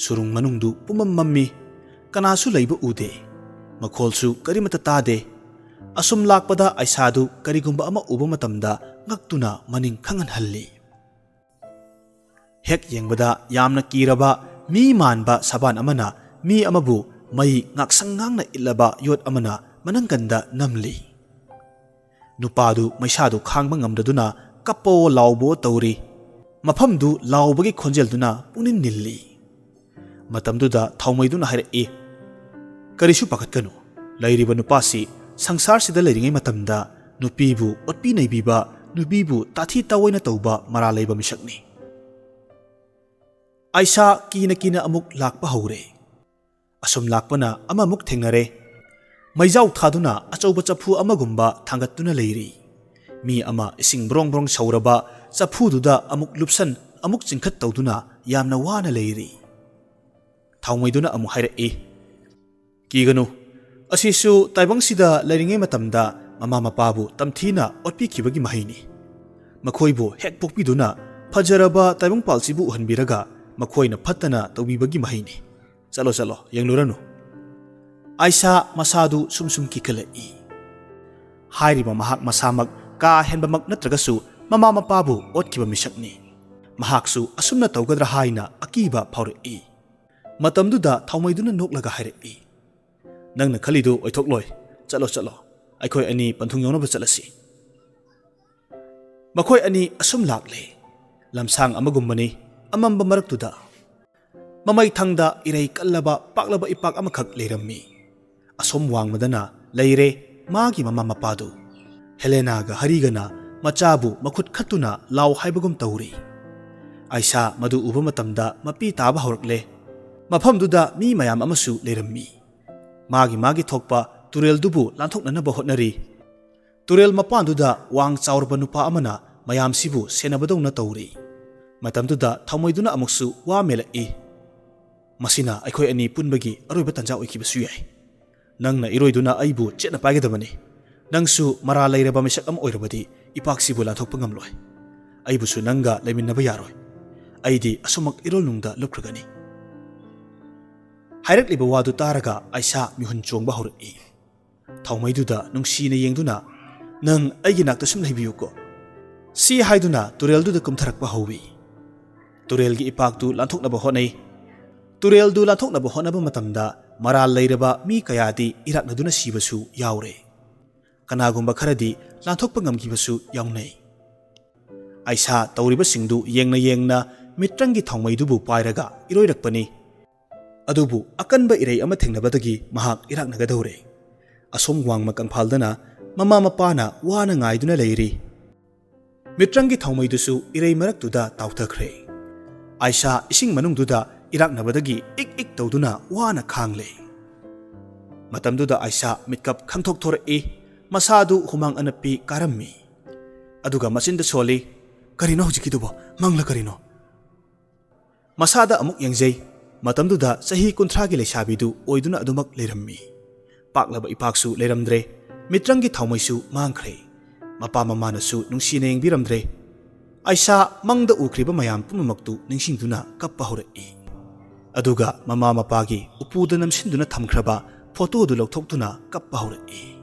ꯁꯨꯔꯨꯡ ꯃꯅꯨꯡꯗꯨ ꯄꯨꯝꯃꯝ ꯃꯝꯃꯤ꯫ ꯀꯅꯥꯁꯨ ꯂꯩꯕ ꯎꯗꯦ꯫ ꯃꯈꯣꯜꯁꯨ ꯀꯔꯤꯃꯠꯇ ꯇꯥꯗꯦ꯫ ꯑꯁꯨꯝ ꯂꯥꯛꯄꯗ ꯑꯥꯏꯁꯥꯗꯨ ꯀꯔꯤꯒꯨꯝꯕ ꯑꯃ ꯎꯕ ꯃꯇꯝꯗ ꯉꯛꯇꯨꯅ ꯃꯅꯤꯡ ꯈꯪꯍꯟꯍꯜꯂꯤ꯫ ꯍꯦꯛ ꯌꯦꯡꯕꯗ ꯌꯥꯝꯅ ꯀꯤꯔꯕ ꯃꯤ ꯃꯥꯟꯕ ꯁꯥꯕꯥꯟ ꯑꯃꯅ ꯃꯤ ꯑꯃꯕꯨ ꯃꯩ ꯉꯥꯛꯁꯪ ꯉꯥꯡꯅ ꯏꯠꯂꯕ ꯌꯣꯠ ꯑꯃꯅ ꯃꯅꯪꯒꯟꯗ ꯅꯝꯂꯤ꯫ ꯅꯨꯄꯥꯗꯨ ꯃꯩꯁꯥꯗꯨ ꯈꯥꯡꯕ ꯉꯝꯗꯗꯨꯅ ꯀꯞꯄꯑꯣ ꯂꯥꯎꯕꯑꯣ ꯇꯧꯔꯤ꯫ ꯃꯐꯝꯗꯨ ꯂꯥꯎꯕꯒꯤ ꯈꯣꯟꯖꯦꯜꯗꯨꯅ ꯄꯨꯡꯅꯤꯜ ꯅꯤꯜꯂꯤ꯫ ꯃꯇꯝꯗꯨꯗ ꯊꯥꯎꯃꯩꯗꯨꯅ ꯍꯥꯏꯔꯛꯏ, "ꯀꯔꯤꯁꯨ ꯄꯥꯈꯠꯀꯅꯨ꯫ ꯂꯩꯔꯤꯕ ꯅꯨꯄꯥꯁꯤ ꯁꯪꯁꯥꯔꯁꯤꯗ ꯂꯩꯔꯤꯉꯩ ꯃꯇꯝꯗ ꯅꯨꯄꯤꯕꯨ ꯑꯣꯠꯄꯤ ꯅꯩꯕꯤꯕ, ꯅꯨꯄꯤꯕꯨ ꯇꯥꯊꯤ ꯇꯥꯑꯣꯏꯅ ꯇꯧꯕ ꯃꯔꯥꯜ ꯂꯩꯕ ꯃꯤꯁꯛꯅꯤ꯫" ꯑꯥꯏꯁꯥ ꯀꯤꯅ ꯀꯤꯅ ꯑꯃꯨꯛ ꯂꯥꯛꯄ ꯍꯧꯔꯦ꯫ ꯑꯁꯨꯝ ꯂꯥꯛꯄꯅ ꯑꯃꯃꯨꯛ ꯊꯦꯡꯅꯔꯦ꯫ ꯃꯩꯖꯥꯎ ꯊꯥꯗꯨꯅ ꯑꯆꯧꯕ ꯆꯐꯨ ꯑꯃꯒꯨꯝꯕ ꯊꯥꯡꯒꯠꯇꯨꯅ ꯂꯩꯔꯤ꯫ ꯃꯤ ꯑꯃ ꯏꯁꯤꯡ ꯕ꯭ꯔꯣꯡ ꯕ꯭ꯔꯣꯡ ꯁꯧꯔꯕ ꯆꯐꯨꯗꯨꯗ ꯑꯃꯨꯛ ꯂꯨꯞꯁꯟ, ꯑꯃꯨꯛ ꯆꯤꯡꯈꯠ ꯇꯧꯗꯨꯅ ꯌꯥꯝꯅ ꯋꯥꯅ ꯂꯩꯔꯤ꯫ ꯊꯥꯎꯃꯩꯗꯨꯅ ꯑꯃꯨꯛ ꯍꯥꯏꯔꯛꯏ, "ꯀꯤꯒꯅꯨ, ꯑꯁꯤꯁꯨ ꯇꯥꯏꯕꯪꯁꯤꯗ ꯂꯩꯔꯤꯉꯩ ꯃꯇꯝꯗ ꯃꯃꯥ ꯃꯄꯥꯕꯨ ꯇꯝꯊꯤꯅ ꯑꯣꯠꯄꯤꯈꯤꯕꯒꯤ ꯃꯍꯩꯅꯤ꯫ ꯃꯈꯣꯏꯕꯨ ꯍꯦꯛ ꯄꯣꯛꯄꯤꯗꯨꯅ ꯐꯖꯔꯕ ꯇꯥꯏꯕꯪꯄꯥꯜꯁꯤꯕꯨ ꯎꯍꯟꯕꯤꯔꯒ ꯃꯈꯣꯏꯅ ꯐꯠꯇꯅ ꯇꯧꯕꯤꯕꯒꯤ ꯃꯍꯩꯅꯤ꯫ ꯆꯠꯂꯣ, ꯆꯠꯂꯣ, ꯌꯦꯡꯂꯨꯔꯅꯨ꯫" ꯑꯥꯏꯁꯥ ꯃꯁꯥꯗꯨ ꯁꯨꯝ ꯁꯨꯝ ꯀꯤꯈꯠꯂꯛꯏ꯫ ꯍꯥꯏꯔꯤꯕ ꯃꯍꯥꯛ ꯃꯁꯥꯃꯛ ꯀꯥ ꯍꯦꯟꯕꯃꯛ ꯅꯠꯇ꯭ꯔꯒꯁꯨ ꯃꯃꯥ ꯃꯄꯥꯕꯨ ꯑꯣꯠꯈꯤꯕ ꯃꯤꯁꯛꯅꯤ꯫ ꯃꯍꯥꯛꯁꯨ ꯑꯁꯨꯝꯅ ꯇꯧꯒꯗ꯭ꯔꯥ ꯍꯥꯏꯅ ꯑꯀꯤꯕ ꯐꯥꯎꯔꯛꯏ꯫ ꯃꯇꯝꯗꯨꯗ ꯊꯥꯎꯃꯩꯗꯨꯅ ꯅꯣꯛꯂꯒ ꯍꯥꯏꯔꯛꯏ, "ꯅꯪꯅ ꯈꯜꯂꯤꯗꯨ ꯑꯣꯏꯊꯣꯛꯂꯣꯏ꯫ ꯆꯠꯂꯣ, ꯆꯠꯂꯣ꯫ ꯑꯩꯈꯣꯏ ꯑꯅꯤ ꯄꯟꯊꯨꯡ ꯌꯧꯅꯕ ꯆꯠꯂꯁꯤ꯫" ꯃꯈꯣꯏ ꯑꯅꯤ ꯑꯁꯨꯝ ꯂꯥꯛꯂꯦ꯫ ꯂꯝꯁꯥꯡ ꯑꯃꯒꯨꯝꯕꯅꯤ, ꯑꯃꯝꯕ ꯃꯔꯛꯇꯨꯗ꯫ ꯃꯃꯩ ꯊꯪꯗ ꯏꯔꯩ ꯀꯜꯂꯕ ꯄꯥꯛꯂꯕ ꯏꯄꯥꯛ ꯑꯃꯈꯛ ꯂꯩꯔꯝꯃꯤ꯫ ꯑꯁꯣꯝ ꯋꯥꯡꯃꯗꯅ ꯂꯩꯔꯦ ꯃꯥꯒꯤ ꯃꯃꯥ ꯃꯄꯥꯗꯨ꯫ ꯍꯦꯂꯦꯅꯥꯒ ꯍꯔꯤꯒꯅ ꯃꯆꯥꯕꯨ ꯃꯈꯨꯠ ꯈꯠꯇꯨꯅ ꯂꯥꯎ ꯍꯥꯏꯕꯒꯨꯝ ꯇꯧꯔꯤ꯫ ꯑꯥꯏꯁꯥ ꯃꯗꯨ ꯎꯕ ꯃꯇꯝꯗ ꯃꯄꯤ ꯇꯥꯕ ꯍꯧꯔꯛꯂꯦ꯫ ꯃꯐꯝꯗꯨꯗ ꯃꯤ ꯃꯌꯥꯝ ꯑꯃꯁꯨ ꯂꯩꯔꯝꯃꯤ꯫ ꯃꯥꯒꯤ ꯃꯥꯒꯤ ꯊꯣꯛꯄ ꯇꯨꯔꯦꯜꯗꯨꯕꯨ ꯂꯥꯟꯊꯣꯛꯅꯅꯕ ꯍꯣꯠꯅꯔꯤ꯫ ꯇꯨꯔꯦꯜ ꯃꯄꯥꯟꯗꯨꯗ ꯋꯥꯡ ꯆꯥꯎꯔꯕ ꯅꯨꯄꯥ ꯑꯃꯅ ꯃꯌꯥꯝꯁꯤꯕꯨ ꯁꯦꯟꯅꯕꯗꯧꯅ ꯇꯧꯔꯤ꯫ ꯃꯇꯝꯗꯨꯗ ꯊꯥꯎꯃꯩꯗꯨꯅ ꯑꯃꯨꯛꯁꯨ ꯋꯥ ꯃꯦꯜꯂꯛꯏ, "ꯃꯁꯤꯅ ꯑꯩꯈꯣꯏ ꯑꯅꯤ ꯄꯨꯟꯕꯒꯤ ꯑꯔꯣꯏꯕ ꯇꯥꯟꯖꯥ ꯑꯣꯏꯈꯤꯕꯁꯨ ꯌꯥꯏ꯫ ꯅꯪꯅ ꯏꯔꯣꯏꯗꯨꯅ ꯑꯩꯕꯨ ꯆꯦꯠꯅ ꯄꯥꯏꯒꯗꯕꯅꯤ꯫ ꯅꯪꯁꯨ ꯃꯔꯥꯜ ꯂꯩꯔꯕ ꯃꯤꯁꯛ ꯑꯃ ꯑꯣꯏꯔꯕꯗꯤ ꯏꯄꯥꯛꯁꯤꯕꯨ ꯂꯥꯟꯊꯣꯛꯄ ꯉꯝꯂꯣꯏ꯫ ꯑꯩꯕꯨꯁꯨ ꯅꯪꯒ ꯂꯩꯃꯤꯟꯅꯕ ꯌꯥꯔꯣꯏ꯫ ꯑꯩꯗꯤ ꯑꯁꯨꯃꯛ ꯏꯔꯣꯜꯅꯨꯡꯗ ꯂꯨꯞꯈ꯭ꯔꯒꯅꯤ꯫" ꯍꯥꯏꯔꯛꯂꯤꯕ ꯋꯥꯗꯨ ꯇꯥꯔꯒ ꯑꯥꯏꯁꯥ ꯃꯤꯍꯨꯟ ꯆꯣꯡꯕ ꯍꯧꯔꯛꯏ꯫ ꯊꯥꯎꯃꯩꯗꯨꯗ ꯅꯨꯡꯁꯤꯅ ꯌꯦꯡꯗꯨꯅ, "ꯅꯪ ꯑꯩꯒꯤ ꯅꯥꯛꯇ ꯁꯨꯝ ꯂꯩꯕꯤꯌꯨꯀꯣ꯫" ꯁꯤ ꯍꯥꯏꯗꯨꯅ ꯇꯨꯔꯦꯜꯗꯨꯗ ꯀꯨꯝꯊꯔꯛꯄ ꯍꯧꯏ꯫ ꯇꯨꯔꯦꯜꯒꯤ ꯏꯄꯥꯛꯇꯨ ꯂꯥꯟꯊꯣꯛꯅꯕ ꯍꯣꯠꯅꯩ꯫ ꯇꯨꯔꯦꯜꯗꯨ ꯂꯥꯟꯊꯣꯛꯅꯕ ꯍꯣꯠꯅꯕ ꯃꯇꯝꯗ ꯃꯔꯥꯜ ꯂꯩꯔꯕ ꯃꯤ ꯀꯌꯥꯗꯤ ꯏꯔꯥꯛꯅꯗꯨꯅ ꯁꯤꯕꯁꯨ ꯌꯥꯎꯔꯦ꯫ ꯀꯅꯥꯒꯨꯝꯕ ꯈꯔꯗꯤ ꯂꯥꯟꯊꯣꯛꯄ ꯉꯝꯈꯤꯕꯁꯨ ꯌꯥꯎꯅꯩ꯫ ꯑꯥꯏꯁꯥ ꯇꯧꯔꯤꯕꯁꯤꯡꯗꯨ ꯌꯦꯡꯅ ꯌꯦꯡꯅ ꯃꯤꯇ꯭ꯔꯪꯒꯤ ꯊꯥꯎꯃꯩꯗꯨꯕꯨ ꯄꯥꯏꯔꯒ ꯏꯔꯣꯏꯔꯛꯄꯅꯤ꯫ ꯑꯗꯨꯕꯨ ꯑꯀꯟꯕ ꯏꯔꯩ ꯑꯃ ꯊꯦꯡꯅꯕꯗꯒꯤ ꯃꯍꯥꯛ ꯏꯔꯥꯛꯅꯒꯗꯧꯔꯦ꯫ ꯑꯁꯣꯝ ꯋꯥꯡꯃ ꯀꯪꯐꯥꯜꯗꯅ ꯃꯃꯥ ꯃꯄꯥꯅ ꯋꯥꯅ ꯉꯥꯏꯗꯨꯅ ꯂꯩꯔꯤ꯫ ꯃꯤꯇ꯭ꯔꯪꯒꯤ ꯊꯥꯎꯃꯩꯗꯨꯁꯨ ꯏꯔꯩ ꯃꯔꯛꯇꯨꯗ ꯇꯥꯎꯊꯈ꯭ꯔꯦ꯫ ꯑꯥꯏꯁꯥ ꯏꯁꯤꯡ ꯃꯅꯨꯡꯗꯨꯗ ꯏꯔꯥꯛꯅꯕꯗꯒꯤ ꯏꯛ ꯏꯛ ꯇꯧꯗꯨꯅ ꯋꯥꯅ ꯈꯥꯡꯂꯦ꯫ ꯃꯇꯝꯗꯨꯗ ꯑꯥꯏꯁꯥ ꯃꯤꯠꯀꯞ ꯈꯪꯊꯣꯛ ꯊꯣꯔꯛꯏ꯫ ꯃꯁꯥꯗꯨ ꯍꯨꯃꯥꯡ ꯑꯅꯞꯄꯤ ꯀꯥꯔꯝꯃꯤ꯫ ꯑꯗꯨꯒ ꯃꯆꯤꯟꯗ ꯁꯣꯜꯂꯤ, "ꯀꯔꯤꯅꯣ ꯍꯧꯖꯤꯛꯀꯤꯗꯨꯕꯣ? ꯃꯪꯂ ꯀꯔꯤꯅꯣ?" ꯃꯁꯥꯗ ꯑꯃꯨꯛ ꯌꯦꯡꯖꯩ꯫ ꯃꯇꯝꯗꯨꯗ ꯆꯍꯤ ꯀꯨꯟꯊ꯭ꯔꯥꯒꯤ ꯂꯩꯁꯥꯕꯤꯗꯨ ꯑꯣꯏꯗꯨꯅ ꯑꯗꯨꯃꯛ ꯂꯩꯔꯝꯃꯤ꯫ ꯄꯥꯛꯂꯕ ꯏꯄꯥꯛꯁꯨ ꯂꯩꯔꯝꯗ꯭ꯔꯦ꯫ ꯃꯤꯇ꯭ꯔꯪꯒꯤ ꯊꯥꯎꯃꯩꯁꯨ ꯃꯥꯡꯈ꯭ꯔꯦ꯫ ꯃꯄꯥ ꯃꯃꯥꯅꯁꯨ ꯅꯨꯡꯁꯤꯅ ꯌꯦꯡꯕꯤꯔꯝꯗ꯭ꯔꯦ꯫ ꯑꯥꯏꯁꯥ ꯃꯪꯗ ꯎꯈ꯭ꯔꯤꯕ ꯃꯌꯥꯝ ꯄꯨꯝꯅꯃꯛꯇꯨ ꯅꯤꯡꯁꯤꯡꯗꯨꯅ ꯀꯞꯄ ꯍꯧꯔꯛꯏ꯫ ꯑꯗꯨꯒ ꯃꯃꯥ ꯃꯄꯥꯒꯤ ꯎꯄꯨꯗ ꯅꯝꯁꯤꯟꯗꯨꯅ ꯊꯝꯈ꯭ꯔꯕ ꯐꯣꯇꯣꯗꯨ ꯂꯧꯊꯣꯛꯇꯨꯅ ꯀꯞꯄ ꯍꯧꯔꯛꯏ꯫